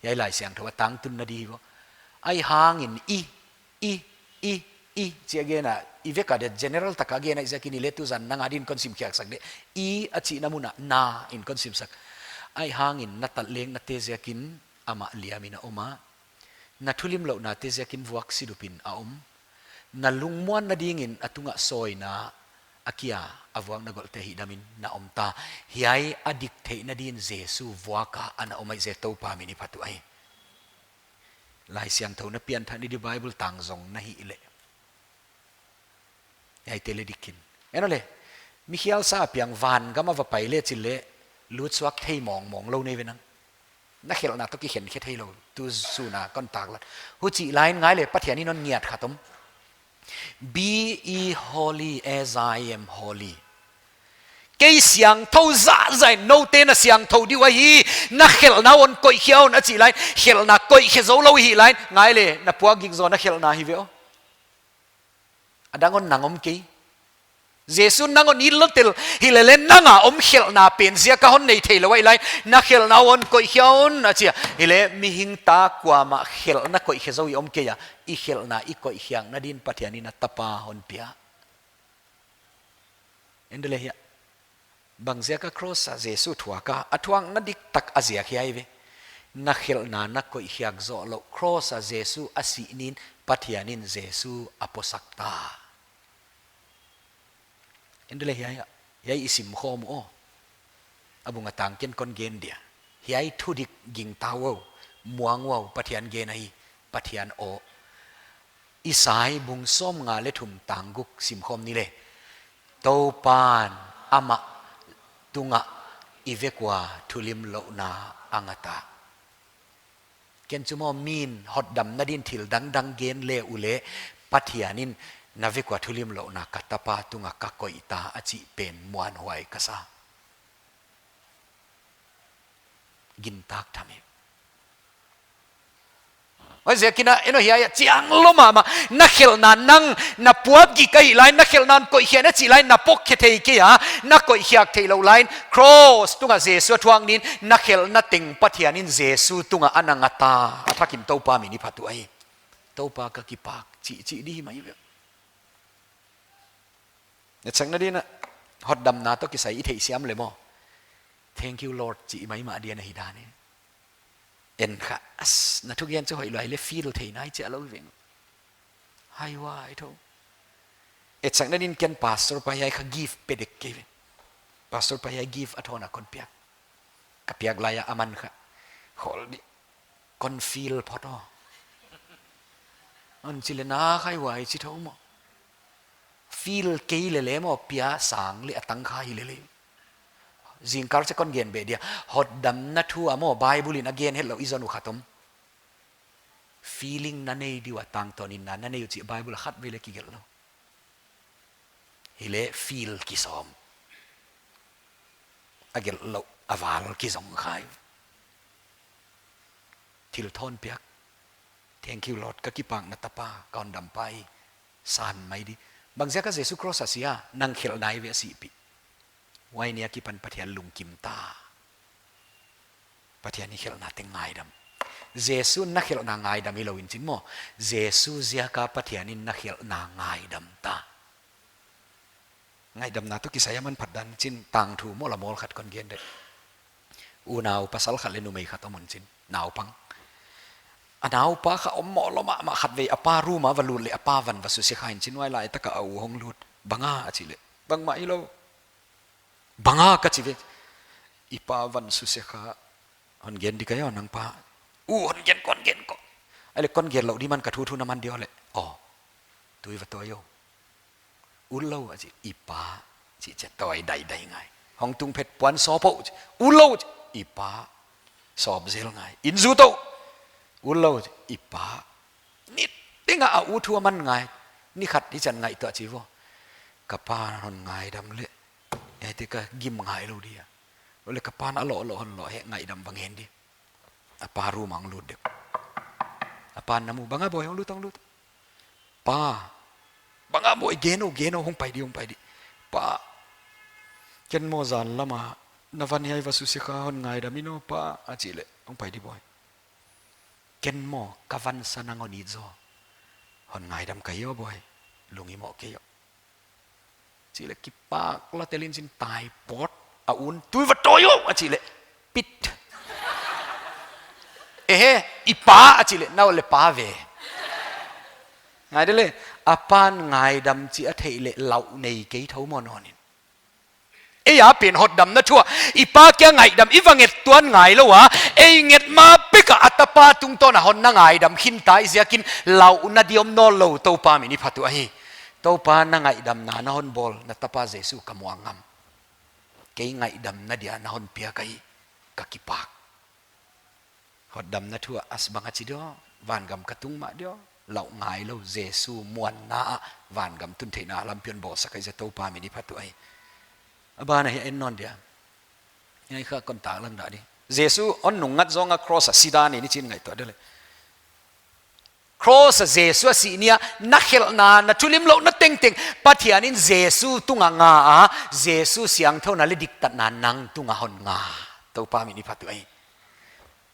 Hiai Laisiangthou a tangtunna di hi vo. Ahihhangin i, i, i, i, chi a gen a, i vek a dia general tak a gen ahih ziakin i le tuzan nang a din kon sim khiaksak di. I a chihna mun ah na in kon simsak. Ahihhangin na tatleknate ziakin amah liam in a om a. Na thulimlouhnate ziakin vuak sidup in a om. Na lungmuanna dingin a tungah sawina a kia a vuakna golhte hihdam in na om ta. Hiai a dik theihna din Jesu vuak a ana om ahih ziak Toupa min i phat uh ahi. Laisiangthou na pianthak ni di Bible tang zong na hih leh. Hiaite le dik in. En aw le, mi khial sa a piang van gam a va pai le chih leh, lutsuak thei mawngmawng lou nei ve nang. Na khelhna toh kikhen khe thei lou, tu sun a kon taklat. Huchih lai in ngai le Pathian in hon ngiat khat om. Be ye holy as I am holy. Kei siangthou zahzah in noute na siangthou di uh ahi, na khelhna hon koihkhia un a chih lai in, khelhna koihkhe zou lou i hih lai in, ngai le, na puak gik zaw na khelhna hi ve aw. A dang hon nang om kei. Jesu nang hon it lou tel, hi lele nang a om khelhna pen ziak a hon nei theilou ahih lai, na khelhna hon koihkhia un a chi a. Hi le mihing ta kuamah khelhna koihkhe zou i om kei a, i khelhna i koihkhiakna din Pathian in a tapa hon pia. En de le hiai. Bangziak a cross a Jesu thuak a, a thuakna diktak a ziak hiai ve. Na khelhna na koihkhiak zoh louh cross a Jesu a sih ni in Pathian in Jesu a posak ta. En de le hiai, hiai i sim khawm uh aw. A bung a tang ken kon gen dia. Hiai thudik gingta uh aw, muang uh aw, Pathian gen ahi, Pathian aw. Isai bung sawmnga le thum tang guk sim khawm ni le. Toupa'n amah tungah i vek ua thulimlouhna a ngat a. Ken chu maw mi'n hotdamna din thil dangdang gen le uh leh Pathian in na vek ua thulimlouhna ka tapa tungah ka koih ta a chih pen muanhuai ka sa. Gintak tham hi. Huaiziakin a, en aw hiai a chiang lou mahmah, na khelhna nang, na puak gik ahih lai in, na khelhna hon koihkhia in a chih lai in, na pokkhe thei kei a, na koihkhiak theihlouh lai in, cross tungah Jesu a thuak ni in, na khelhna teng Pathian in Jesu tungah ana ngat a, a thak in Toupa min i phat uh ahi. Toupa ka kipak, chih, chih di hi mai ve. Na chakna din a, hotdamna toh kisai i theihsiam le maw. Thank you Lord, chih maimah dia na hi dan e. En kha, as, na thugen chu hoih lua le feel thei nai chia lou veng. Hai wa, i tho. Etsakna din ken pastor pa hiai kha gift pe dek kei ve. Pastor pa hiai gift a thona kon piak. Ka piak lai a aman kha. Hol di. Kon feel phot aw. An chi le na khai uai chi thou maw. Feel kei le le maw pia sang le a tang kha hi le le. Zingkal che kon gen be dia. Hotdamna thu a maw Bible in a gen het lou i zon uh khat om. Feeling na nei di ua tangtawn in na, na nei uh chi Bible a khat ve le kigelh lou. Hi le feel kisawm. A gelh lou, a val kizong khai. Thil thawn piak. Thank you Lord, ka kipak na tapa, ka hondampa hi. San mai di. Bangziak a Jesu cross a si a, nang khelhna i ve a sihpih. Huai ni a kipan Pathian lungkim ta. Pathian in khelhna teng ngaidam. Jesu na khelhna ngaidam hi lou in chin maw. Jesu ziak a Pathian in na khelhna ngaidam ta. Ngaihdamna toh kisai a manphatdan chin tangthu maw la mawl khat kon gen dek. Unau pasal khat le numei khat om un chin. Naupang. A naupa kha om maw lou mahmah khat vei a pa room a va lut le a pa van va suse kha in chin huai lai tak a a u hong lut. Bang a a chi le. Bangmah hi lou. Bang a ka chi ve. I pa van suse kha. Hon gen di ka hi aw nang pa. U hon gen kon gen ko. Ai le kon gen lou di man ka thu thu na man di aw le. Aw. Tui va tawi aw. Ut lou a chi, i pa, chi che tawi daidai ngai. Hong tung phet puan sawp aw chi, ut lou chi, i pa, sawp zel ngai. In zut aw, ut lou chi, i pa. Ni teng a a u thu a man ngai. Ni khat i chan ngaihtuah chi vo. Ka pa hon ngaidam le. Hiai te ka gim ngai lou dia. Lou le ka pa na loh loh hon loh he ngaidam bang hen di. A pa room a hong lut dek. A pa na mu bang a boy hong lut hong lut. Pa. Bang a boy gen aw gen aw hong pai di hong pai di. Pa. Ken maw zan lam a na van hiai va suse kha hon ngaidam in aw pa a chi le hong pai di boy. Ken maw ka van sa nang hon it zaw. Hon ngaidam ka hi aw boy. Lung i mawh kei aw. Chi le kipak la tel in chin tai pawt a un tui va tawi aw a chi le pit. Ehe, i pa a chi le nau le pa ve. Ngai de le, a pan ngaidam chi a theih le lau nei kei thou maw nawn in. Ei a pen hotdamna thu a, i pa kia ngaidam, i va nget tuan ngai lou a, ei nget ma pek a a tapa tungtawn a hon na ngaidam khin ta i ziakin lauhna di om nawn lou Toupa min i phat uh ahi. Toupa na ngaihdamna na hon bawl, na tapa Jesu ka muang ngam. Kei ngaihdamna dia na hon piak ahi, ka kipak. Hotdamna thu a as bang a chi di aw, vangam ka tung mah di aw, lauh ngai lou, Jesu muanna a, vangam tun theihna lampi hon bawlsak ahi ziak Toupa min i phat uh ahi. A ban a hi en nawn dia. Ngai kha kon tak lang dah di. Jesu hon nungngat zong a cross a si dan in i chin ngaihtuah de le. Cross a Jesu a sih ni a, na khelhna, na thulimlouhna tengteng, Pathian in Jesu tung a nga a, Jesu siangthouna le diktatna nang tung a hon nga. Toupa min i phat uh ahi.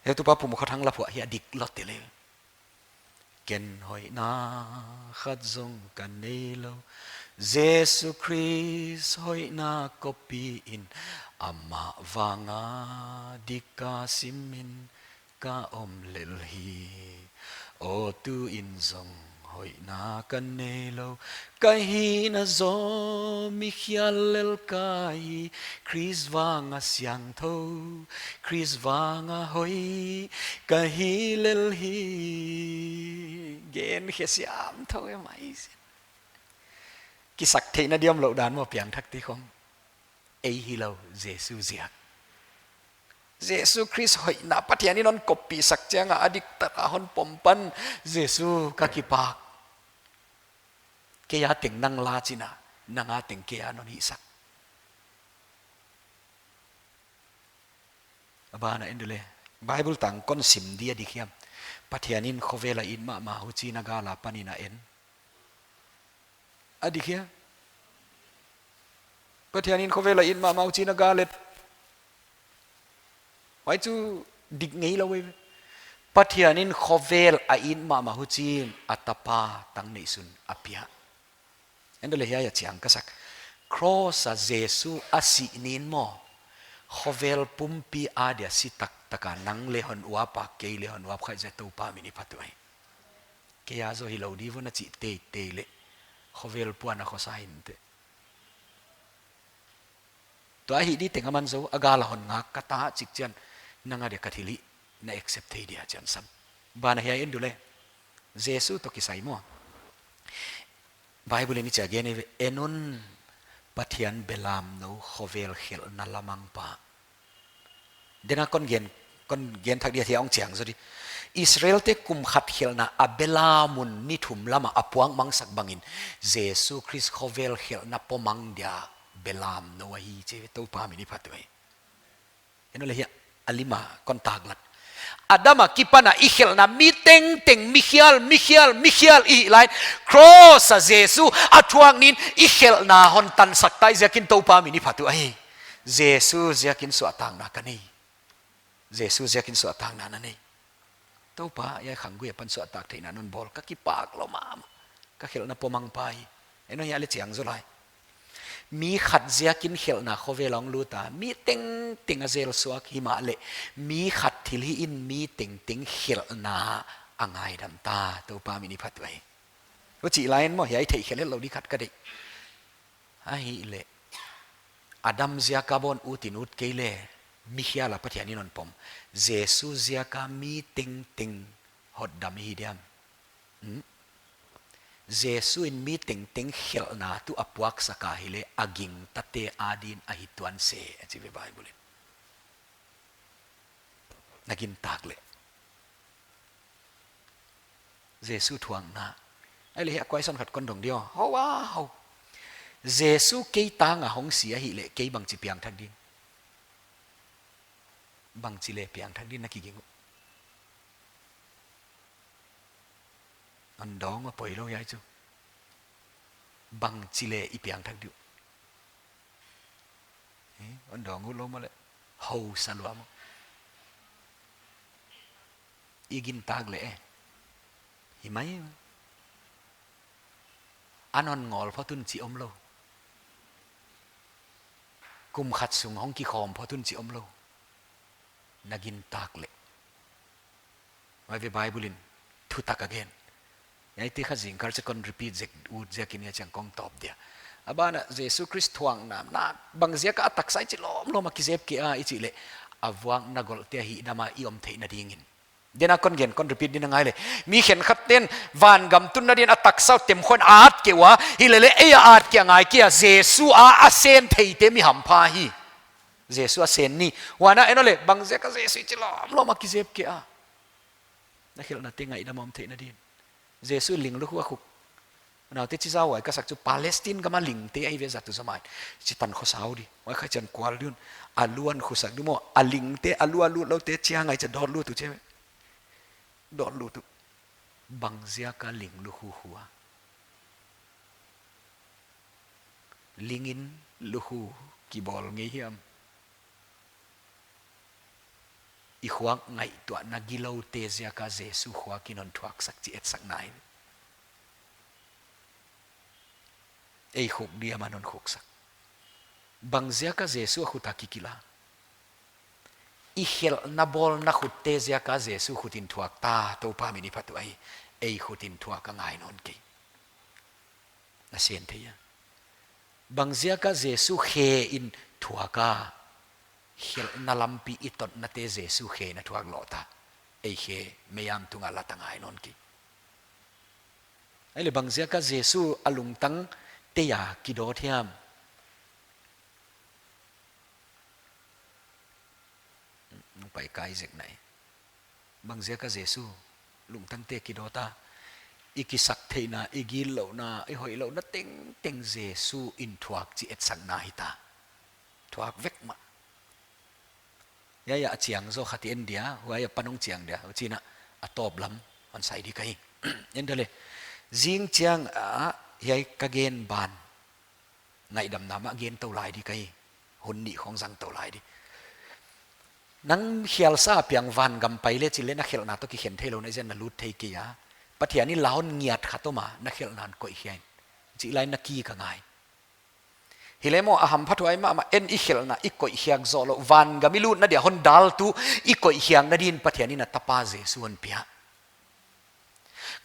Heutupa Pu Mukhothang la phuah hi a dik lou te le. Ken hoihna khat zong ka nei lou. Jesu Khrist hoihna copy in amah vang a dik ka sim in ka om lel hi. Aw tu in zong hoihna ka nei lou. Ka hihna zaw mi khial lel ka hi. Khrist vang a siangthou. Khrist vang a hoih ka hi lel hi. Gen khe siam thou e mai. Kisaktheihna di om lou dan maw piangthak te khong. Ei hilou, Jesu ziak. Jesu Khrist hoihna Pathian in hon copy sak chiang a a diktat a hon pom pan Jesu ka kipak. Kei a teng nang la chin a, nang a teng kei a non hihsak. A ban a en de le. Bible tang kon sim di a dik hiam. Pathian in khovel a it mahmah huchiin a gal a pan in a en. A dik hia? Pathian in khovel a it mahmah huchiin a gal et. Huai chu dik ngei lou e. Pathian in khovel a it mahmah huchiin a tapa tang neihsun a pia. En de le hiai a chiang ka sak. Cross a Jesu a sih ni in maw. Khovel pumpi a dia si taktak a nang le hon uap a kei le hon uap kha ziak Toupa min i phat uh ahi. Kei a zaw hilou di vo na chih teitei le. Khovel puan a khosa inteh. Tua hi di teng aman zou, a gal a hon ngak ka ta chik chiang, nang a dia ka thilhih na accept thei dia chiang sam. Ban ah hiai en du le. Jesu toh kisai maw. Bible in i chia gen ei ve, en un Pathian belamnou khovel khelhna lamangpa. Dena kon gen, kon gen thak dia thia ong chiang zaw di. Israelte kum khat khelhna a belam un ni thum lam a a puak mangsak bangin Jesu Khrist khovel khelhna pawmang dia belamnou ahi chi ve, Toupa min i phat uh ei. En un le hiai a lim a kon taklat. Adam a kipan a i khelhna mi tengteng, mi khial, mi khial, mi khial i hih lai in, cross a Jesu a thuak ni in i khelhna hon tansak ta i ziakin Toupa min i phat uh ei. Jesu ziakin suahtakna ka nei. Jesu ziakin suahtakna na nei. Toupa, hiai khanggui apan suahtak theihna non bawl, ka kipak lua mahmah. Ka khelhna pawmangpa hi. En un hiai le chiang zaw lai. Mi khat ziakin khelhna khovel a ong lut a, mi tengteng a zel suak himahleh, mi khat thilhih in mi tengteng khelhna a ngaidam ta, Toupa min i phat uh ei. Huchi lai in maw, hiai theih khelh lou di khat ka deih. Ahihleh, Adam ziaka bawn ut in ut kei le, mi khial a Pathian in hon pom. Jesu ziaka mi tengteng hotdam hi diam. Hmm? Jesu in mi tengteng khelhna tuh a puaksak a hileh, a gingtate adin ahi tuan se, a chi ve Bible in. Na gintak le. Jesu thuakna. Ahihleh hiai a question khat kon dong di aw. Hou a, hou. Jesu kei tang a hong si ahihleh kei bangchi piangthak din. Bangchi le piangthak din na kiging uh. Hon dawng a poilou hiai chu. Bangchi le i piangthak di uh. Eh, hon dawng uh lou maw le. Hou sa lua maw. I gintak le e. Hi mai. An hon ngawl phot un chi omlou. Kum khat sung hong kikhawm phot un chi omlou. Na gintak le. Huai ve Bible in thutak a gen. Hiaite kha zingkal chiang kon repeat zek ut ziakin hiai chiang kong tawp dia. A ban ah Jesu Khrist thuakna, na bang ziak a a taksa i chi lawmlawm a kizep kei a i chih leh, a vuak na golhte a hihdam a i om theihna dingin. Dena kon gen, kon repeat din a ngai le. Mi khenkhat ten vangam tunna din a taksa uh temkhaw in a at kei ua, hilele ei a at kei a ngai kei a, Jesu a a sen theite mi hampha hi. Jesu a sen ni. Huan ah en un le, bang ziak a Jesu i chi lawmlawm a kizep kei a. Na khelhnate ngaidam a om theihna din. Jesu ling lukhu a khuk. Naute chi zau ai ka sak chu Palestine gam a lingte ahi ve zat uh zomai. Chi tan khosau di. Huai kha chiang kual di un. A lu hon khusak di maw. A lingte, a lu a lut loute chiang ai chia dawt lut uh chi ve. Dawt lut uh. Bang ziak a ling lukhu khu a. Ling in lukhu kibawl ngei hiam. I khuak ngaihtuahna giloute ziak a Jesu khuak in hon thuaksak chih etsakna in. Ei khuk diam a hon khuksak. Bang ziak a Jesu a khut a kikilh a. I khelhna bawlna khutte ziak a Jesu khut in thuak ta, Toupa min i phat uh ahi, ei khut in thuak a ngai nawn kei. Na sen thei a. Bang ziak a Jesu khe in thuak a, khelhna lampi i totnate Jesu khe in a thuak lawh ta. Ei khe, meiam tung a lat a ngai nawn kei. Ahihleh bang ziak a Jesu a lungtang tei a kidawt hiam. Nung pai kai zek nai. Bang ziak a Jesu lungtangte kidawt a. I kisaktheihna, i gillouhna, i hoihlouhna tengteng Jesu in thuak chih etsakna hi ta. Thuak vek mah. Hiai a chiang zaw khat i en dia, huai apan hong chiang dia, huchiin a tawp lam hon sai di ka hi. En da le. Zing chiang a, hiai ka gen ban. Ngaihdamna mah gen tou lai di ka hi. Hun nih khong zang tou lai di. Nang khial sa piang vangam pai le chih leh na khelhna toh kikhen theilou na ziak na lut thei kei a. Pathian in la hon ngiat khat om a na khelhna hon koih khia in. Chih lai in na kik a ngai. Hileh maw a hamphathuai mahmah en i khelhna i koih khiak zoh louh vangam i lutna dia hon daltu i koih khiakna din Pathian in a tapa Jesu hon pia.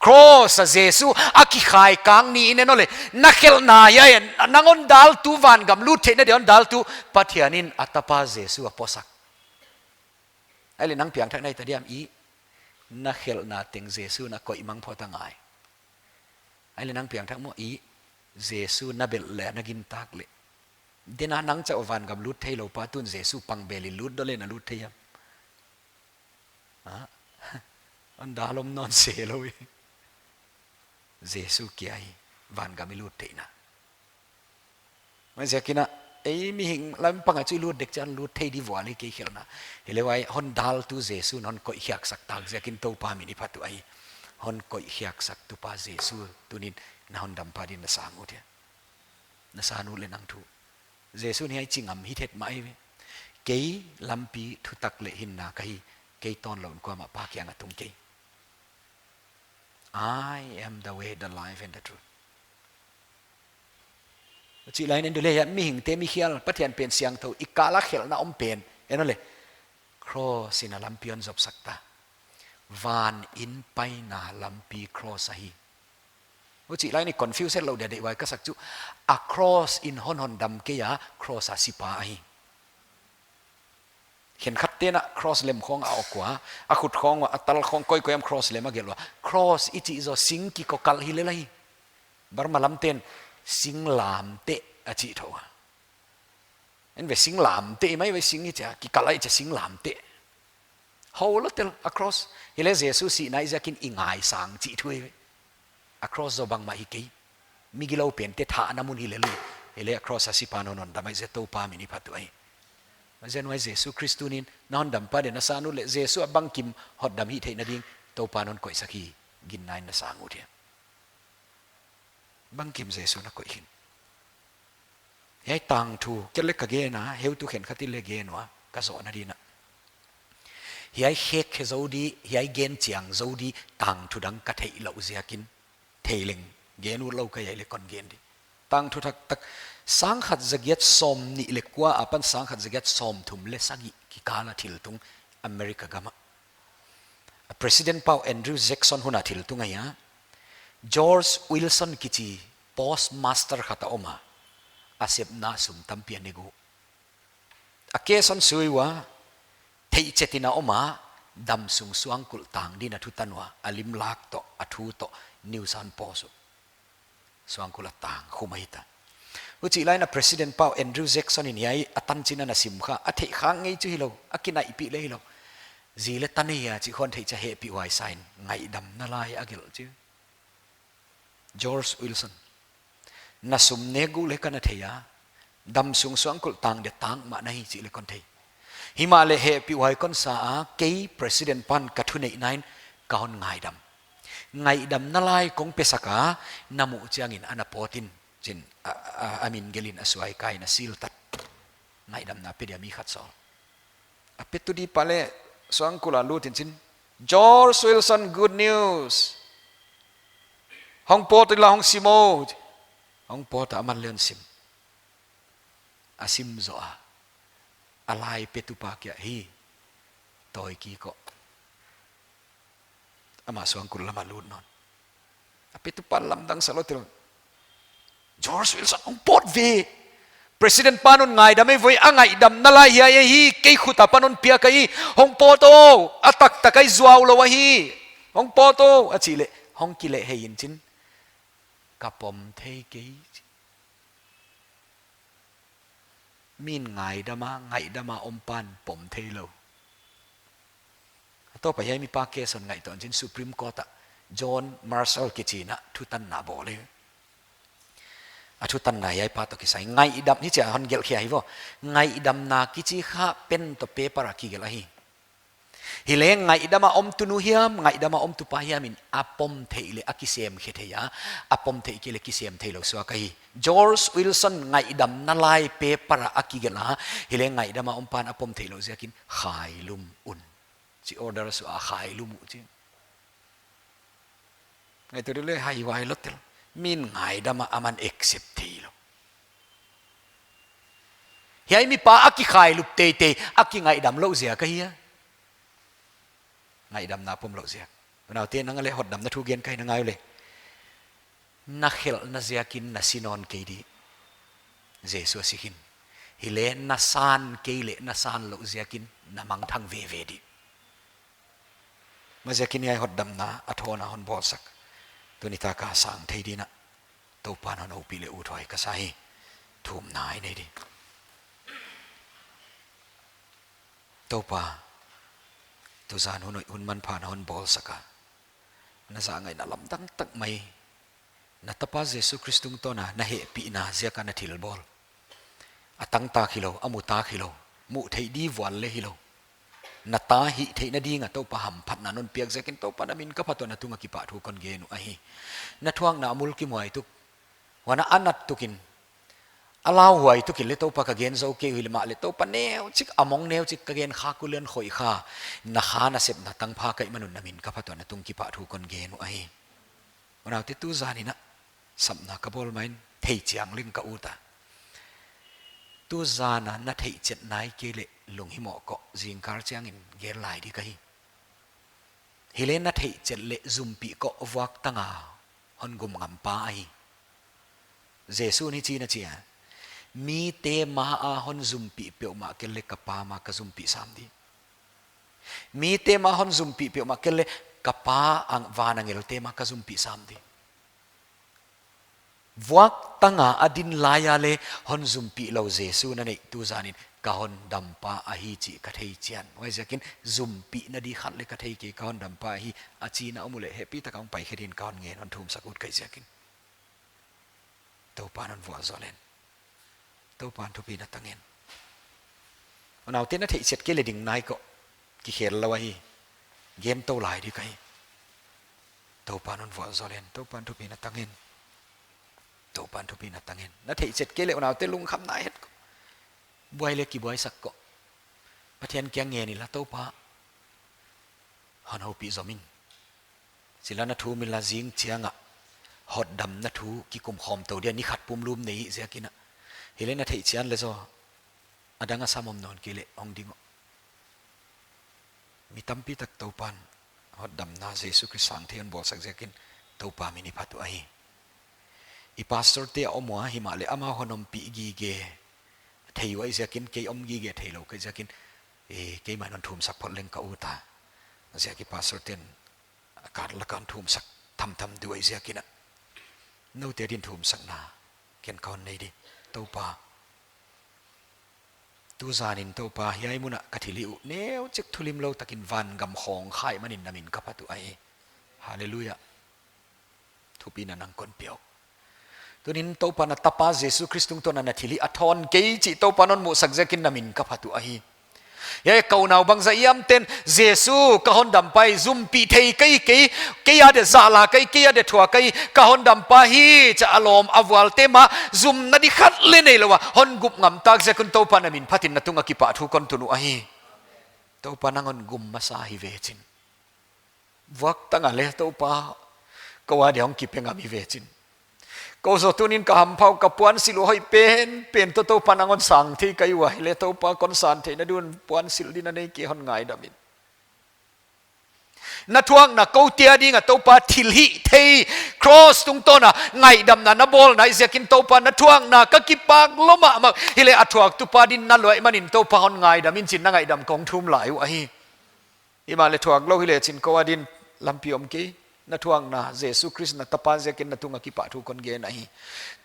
Cross a Jesu a kikhai kang ni in en ole. Na khelhna hiai, nang hon daltu vangam lut theihna dia hon daltu Pathian in a tapa Jesu a posak. Ahihleh nang piangthak na hita diam i, na khelhna teng Jesu na koih mang phot a ngai. Ahihleh nang piangthak maw i, Jesu na belh leh na gintak leh. Dena nang chauh vangam lut theilou pa tun Jesu pang bel in lut dou leh na lut thei hiam? Ha? Hon dal om nawn se lou i. Jesu kia hi vangam i lut theihna. Huaiziakin a, ei mihing lampang a chu i lut dek chiang lut thei di vual hi kei khelhna. Hileh huai hon daltu Jesu in hon koih khiaksak tak ziakin Toupa min i phat uh ahi. Hon koih khiaksaktu pa Jesu tuni'n na hondampa din na sang ut hia? Na sang ut leh nang thu. Jesu in hiai chi ngam hi thet mah ahi ve. Kei lampi, thutak leh hinna ka hi, kei tawnlouh in kuamah Pa kiang a tung kei. "I am the way, the life and the truth." Chih lai in en duleh hiai mihingte mikhial, Pathian pen siangthou, i kal a khelhna om pen. En ole. Cross in a lampi hon zopsak ta. Van in paina lampi cross ahi. Huchih lai in i confuse lou dia deihhuai ka sak chu. A cross in hon hondam kei a, cross a sipa ahi. Khenkhatte'n a cross lem khawng a awk ua, a khut khawng ua, a tal khawng koi koi am cross lem a gelh ua. Cross i chih zaw sing kikokal hi lel ahi. Burma lamte'n sing lamteh a chih thou a. En ve, sing lamteh i mai ve, sing i chia, kikal a i chia, sing lamteh. Hou lou tel a cross. Hileh Jesu sihna i ziakin i ngaisang chih thu hi ve. A cross zaw bangmah hi kei. Migilou pente thahna mun hi lel hi. Hileh a cross a sipa'n hon hondam ahi ziak Toupa min i phat uh ahi. Huaiziakin huai Jesu Khrist tuni'n na hondampa dia na sang ut leh Jesu a bangkim hotdam hih theihna ding Toupa'n hon koihsak hi ginna in na sang ut hia? Bangkim Jesu na koih khin. Hiai tangthu, kei leh ka gen a, heutu khenkhat in leng gen ua, ka zohna din a. Hiai khek khe zou di, hiai gen chiang zou di, tangthu dang ka theih louh ziakin, thei leng gen ut lou ka hi a, hiai leh kon gen di. Tangthu taktak, sangkhat zagiat sawmnih leh kua apan sangkhat zagiat sawmthum leh sagih kikal a thil tung America gam ah. A President pa uh Andrew Jackson hun a thil tung ahi a. George Wilson kichi postmaster khat a om a. A sepna sum tampi a nek uh. A case hon sui ua, theihchet in a om a, damsung suangkulh tang din a thutan ua, a limlak toh, a thu toh, news a hon post uh. Suangkulh a tang khum ahi ta. Huchih lai in a President pa uh Andrew Jackson in hiai a tanchin a na sim kha, a theih khak ngei chu hilou, a kinaihpih leh hilou. Zi leh ta nei a chih khawng theih chiang hehpihhuai sa in, ngaihdamna lai a gelh chu. George Wilson. Na sum nek uh leh ka na thei a, damsung suangkulh tang dia tang mah na hi chih leh kon thei. Himahleh hehpihhuai kon sa a, kei President pa'n ka thuneihna in ka hon ngaihdam. Ngaihdamna lai kong pesak a, na muh chiangin ana pawt in, chi'n, a, a, a min gelh in a suai kai in a sil tat. Ngaihdamna pe dia mi khat sawl. A petu di pa leh suangkulh a lut in chi'n, "George Wilson, good news. Hong pawt inla hong sim o." Hong pawt a, aman leng hon sim. A sim zoh a, a lai petu pa kiang ah, "Hi, tawi kik o." Amah suangkulh lam ah lut nawn. A petu pa'n lamdang sa lou tel. "George Wilson, hong pawt ve. President pa'n hon ngaihdam e voi, a ngaihdamna lai hiai ahi, kei khut apan hon piak ahi. Hong pawt o, a taktak ahi, zuau lou ahi. Hong pawt o," a chih leh, hong kilehhei in chi'n, "Ka pom thei kei." Min ngaihdam a, ngaihdam a om pa'n pom theilou. A tawp a hiai mipa case hon ngaihtuah in chi'n Supreme Court ah John Marshall kichi in a thutanna bawl e. A thutanna hiai pa toh kisai. Ngaihdam, hichia hon gelh khia hi vo. Ngaihdamna kichi kha pen toh paper a kigelh ahi. Hileh ngaihdam a omtu nu hiam, ngaihdam a omtu pa hiam in a pom theih leh a kisem khe thei a, a pom theih kei leh kisem theilou suak ahi. George Wilson ngaihdamna lai paper a a kigelh a, hileh ngaihdam a om pa'n a pom theilou ziakin khailum un. Chi order suah a khailum uh chi. Ngaihtuah di leh haihuai lou tel. Min ngaihdam a aman accept theilou. Hiai mipa a kikhailup teitei, a kingaihdam louh ziak ahi a. Ngaihdamna pom louh ziak. Unaute, nang leh hotdamna thu gen ka hi, na ngai uleh. Na khelhna ziakin na si nawn kei di. Jesu a si khin. Hileh na san kei leh na san louh ziakin na mangthang veve di. Huaiziakin hiai hotdamna a thawn a hon bawlsak. Tuni tak a sang thei dingin Toupa'n hon houpih leh uthuai ka sa hi. Thumna i nei di. Toupa, tuzan hun, hun manpha na hon bawlsak a, na zahngaihna lamdang tak mai, na tapa Jesu Khrist tungtawn a na hehpihna ziak a na thilbawl. A tangtak hilou, a mutak hilou, muh theih di vual leh hilou. Na ta hih theihna ding a Toupa hamphatna non piak ziakin Toupa na min ka phat ua, na tung a kipahthu kon gen uh ahi. Na thuakna a mulkimhuai tuk, huan a nat tukin, a lauhuai tukin leh Toupa ka gen zou kei uh hileh mahleh Toupa, neuchik a mong neuchik ka gen khak uleh hon khoih kha. Na kha nasepna tangpha ka hih man un na min ka phat ua, na tung kipahthu kon gen uh ahi. Unaute, tuzan in a sapna ka bawl main theichian leng ka ut a. Tuzan a na theihchet nai kei leh lunghimoh koh, zingkal chiangin gen lai di ka hi. Hileh na theihchet leh zumpih koh, vuaktang a hon gumngampa ahi. Jesu'n hichi'n a chi a, mite ma a hon zumpih peuhmah kei leh ka Pa ma ka zumpih sam di. Mite ma a hon zumpih peuhmah kei leh ka Pa, van angelte ma ka zumpih sam di. Vuaktang a a din lai a leh hon zumpih lou Jesu na neih, tuzan in ka hondampa ahi chih ka theichian. Huaiziakin zumpihna di khat leh ka thei kei, ka hondampa ahi, a chihna om uleh hehpihtak a hong pai khe dingin ka hon ngen, hon thumsak ut ka hih ziakin. Toupa'n hon vualzawl hen. Toupa'n thupina tang hen. Unaute, na theihchet kei leh ding nai koh, kikhel lou ahi. Gen tou lai di ka hi. Toupa'n hon vualzawl hen, Toupa'n thupina tang hen. Toupa'n thupina tang hen. Na theihchet kei leh unaute, lungkham nai het koh. Buai leh kibuaisak koh. Pathian kiang ngen inla, Toupa, hon houpih zom in. Chih la na thum inla, zing chiang a hotdamna thu kikum khawm tou dia, ni khat pumlum nei ziakin a. Hileh na theihchian leh zaw, a dang a sam om nawn kei leh hong ding uh. Mi tampi tak Toupa'n hotdamna Jesu Khrist sang thei hon bawlsak ziakin Toupa min i phat uh ahi. I pastor te a om ua, himahleh amau hon ompih gige thei uh ahih ziakin, kei om gige theilou ka hih ziakin, eh, keimah in hon thumsak phot leng ka ut a. Ziak i pastor te'n a kan la kan thumsak thamtham di uh ahih ziakin a. Noute din thumsakna ken ka hon nei di. Toupa, tuzan in Toupa, hiai mun a ka thilhih uh neuchik thulimlou takin vangam khawng kha ahih manin na min ka phat uh ahi. Hallelujah. Thupina nang kon pia uh. Tuni'n Toupa, na tapa Jesu Khrist tungtawn a na thilhih a thawn kei chih Toupa'n hon muhsak ziakin na min ka phat uh ahi. Hiai ka unau bangzah hiam te'n, Jesu ka hondampa hi, zumpih thei ka hi kei, kei a dia zahla ka hi, kei a dia thuak ka hi, ka hondampa hi chia a lawm a vualte ma, zumna di khat leh neilou a hon gumngam tak ziak un Toupa na min phatin na tung a kipahthu kon tun uh ahi. Toupa, nang hon gum masa hi ve chin. Vuaktang a leh Toupa, kou a dia hong kipe ngam hi ve chin. Kou zaw tuni'n ka hampha uh, ka puansilh uh hoih penpen toh Toupa nang hon sang thei ka hi ua, hileh Toupa kon san theihna ding un puansilh di na nei kei, hon ngaidam in. Na thuakna kou te a ding a Toupa thilhih thei, cross tungtawn a ngaihdamna na bawl na ahih ziakin Toupa, na thuakna ka kipak lua mahmah, hileh a thuaktupa din na luah ahih manin Toupa hon ngaidam in chin na ngaihdam kong thum lai uh ahi. Himahleh thuak lou hileh chin kou a din lampi om kei. Na thuakna Jesu Khrist na tapa ziakin na tung a kipahthu kon gen ahi.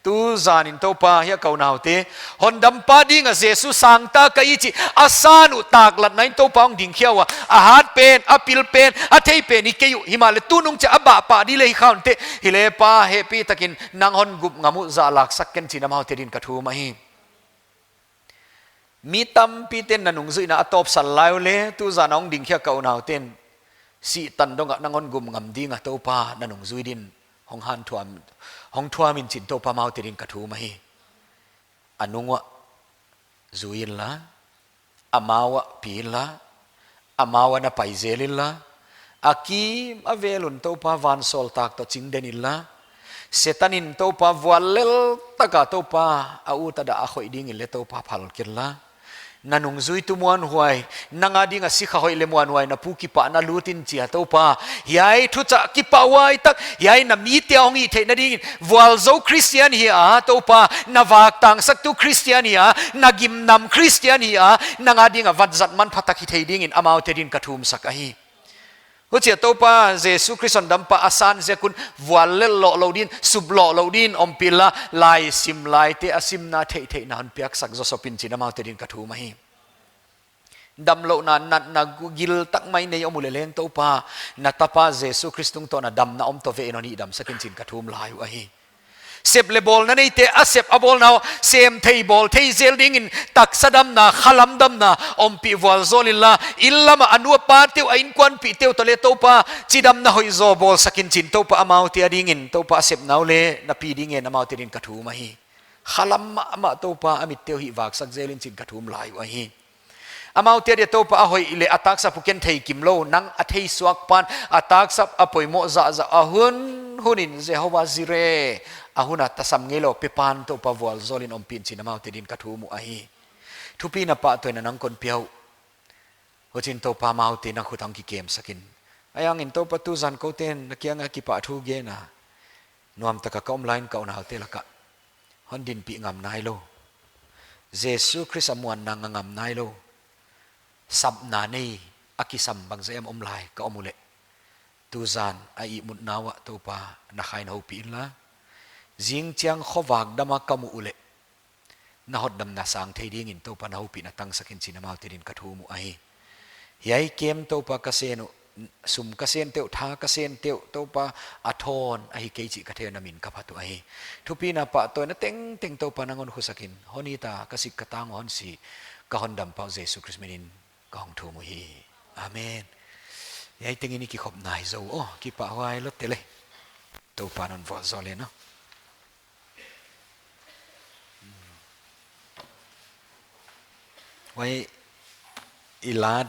Tuzan in Toupa, hiai ka unaute, hondampa ding a Jesu sang ta ka hi chih a san uh taklatna in Toupa hong ding khia ua. A hat pen, a pil pen, a thei pen hi kei uh. Himahleh tunung chiah a bah pah di leh hi kha un teh. Hileh Pa, hehpihtakin nang hon gumngam uh, zahlaksak ken chin amaute din ka thum ahi. Mi tampi te'n na nungzuihna a tawpsan lai uleh, tuzan a hong ding khia ka unau te'n, sih tan dong a nang hon gumngam ding a Toupa na nungzui din hong hanthuam, hong thuam in chin Toupa amaute din ka thum ahi. A nung uah zui inla, amau uah pi inla, amau uah na pai zel inla, a kim a vel un Toupa vansawltak toh chingden inla, Setan in Toupa vual lel tak a Toupa a ut a dah a khoih ding in leh Toupa phal kei inla, Na nungzuitu muanhuai, nang a ding a sikha hoih leh muanhuai na pu kipahna lut in chia Toupa. Hiai thuchah kipahhuai tak, hiai na mite a hong hih theihna dingin, vualzou Christian hi a Toupa, na vaktangsaktu Christian hi a, na gimnam Christian hi a, nang a ding a vatzat manpha tak hi thei dingin amaute din ka thumsak ahi. Huchia Toupa Jesu Khrist hon dampa a san ziak un vuallel lou din, sup lou din, ompih la, lai sim laite a simna theihtheihna hon piaksak zaw sawpin chi'n amaute din ka thum ahi. Damlouhna natna gu- gil tak mai nei om uleh leng Toupa, na tapa Jesu Khrist tungtawn a damna om toh ve in hon damsak in chi'n ka thum lai uh ahi. Sep leh bawlna neite a sep a bawlna uh sem thei bawl thei zel dingin taksa damna, khalam damna ompih vualzawl inla, inn lam a a nu a pate uh, a innkuanpihte uh toh leh Toupa chidamna hoihzaw bawlsak in chi'n Toupa amaute a dingin Toupa a sepna uh leh na pi dingin amaute din ka thum ahi. Khalam mahmah Toupa a mitte uh hihvaksak zel in chi'n ka thum lai uh ahi. Amaute dia Toupa a hoih leh a taksa pu ken thei kimlou, nang a theisuak pan a taksa a poimoh zahzah a hun hun in Jehovah Jireh a hun a tasam ngeilou pe pan Toupa vualzawl in ompih in chi'n amaute din ka thum uh ahi. Thupina pahtawina nang kon pia uh. Huchiin Toupa amaute nang khut ah kikemsak in. Ahiangin Toupa tuzan kouten na kianga kipahthu gen a, nuamtaka ka om lai in ka unaute laka hon dinpih ngam nailou, Jesu Khrist a muanna nga ngam nailou, sapna nei a kisam bangzah hiam om lai ka om uleh, tuzan a ihmutna uah Toupa na Kha in houpih inla, zingchiang khovak dam a ka muh uleh na hotdamna sang thei dingin Toupa na houpihna tangsak in chi'n amaute din ka thum uh ahi. Hiai camp Toupa ka sen uh, sum ka sente uh, tha ka sente uh, Toupa a thawn ahi kei chih ka thei a, na min ka phat uh ahi. Thupina pahtawina tengteng Toupa nang hon khusak in, hon it a ka sik ka tang uh, hon si ka hondampa uh Jesu Khrist minin ka hong thum uhi. Amen. Hiai tengin i kikhop nai zaw uh, kipahhuai lou tele. Toupa'n hon vualzawl hen aw. Huai i la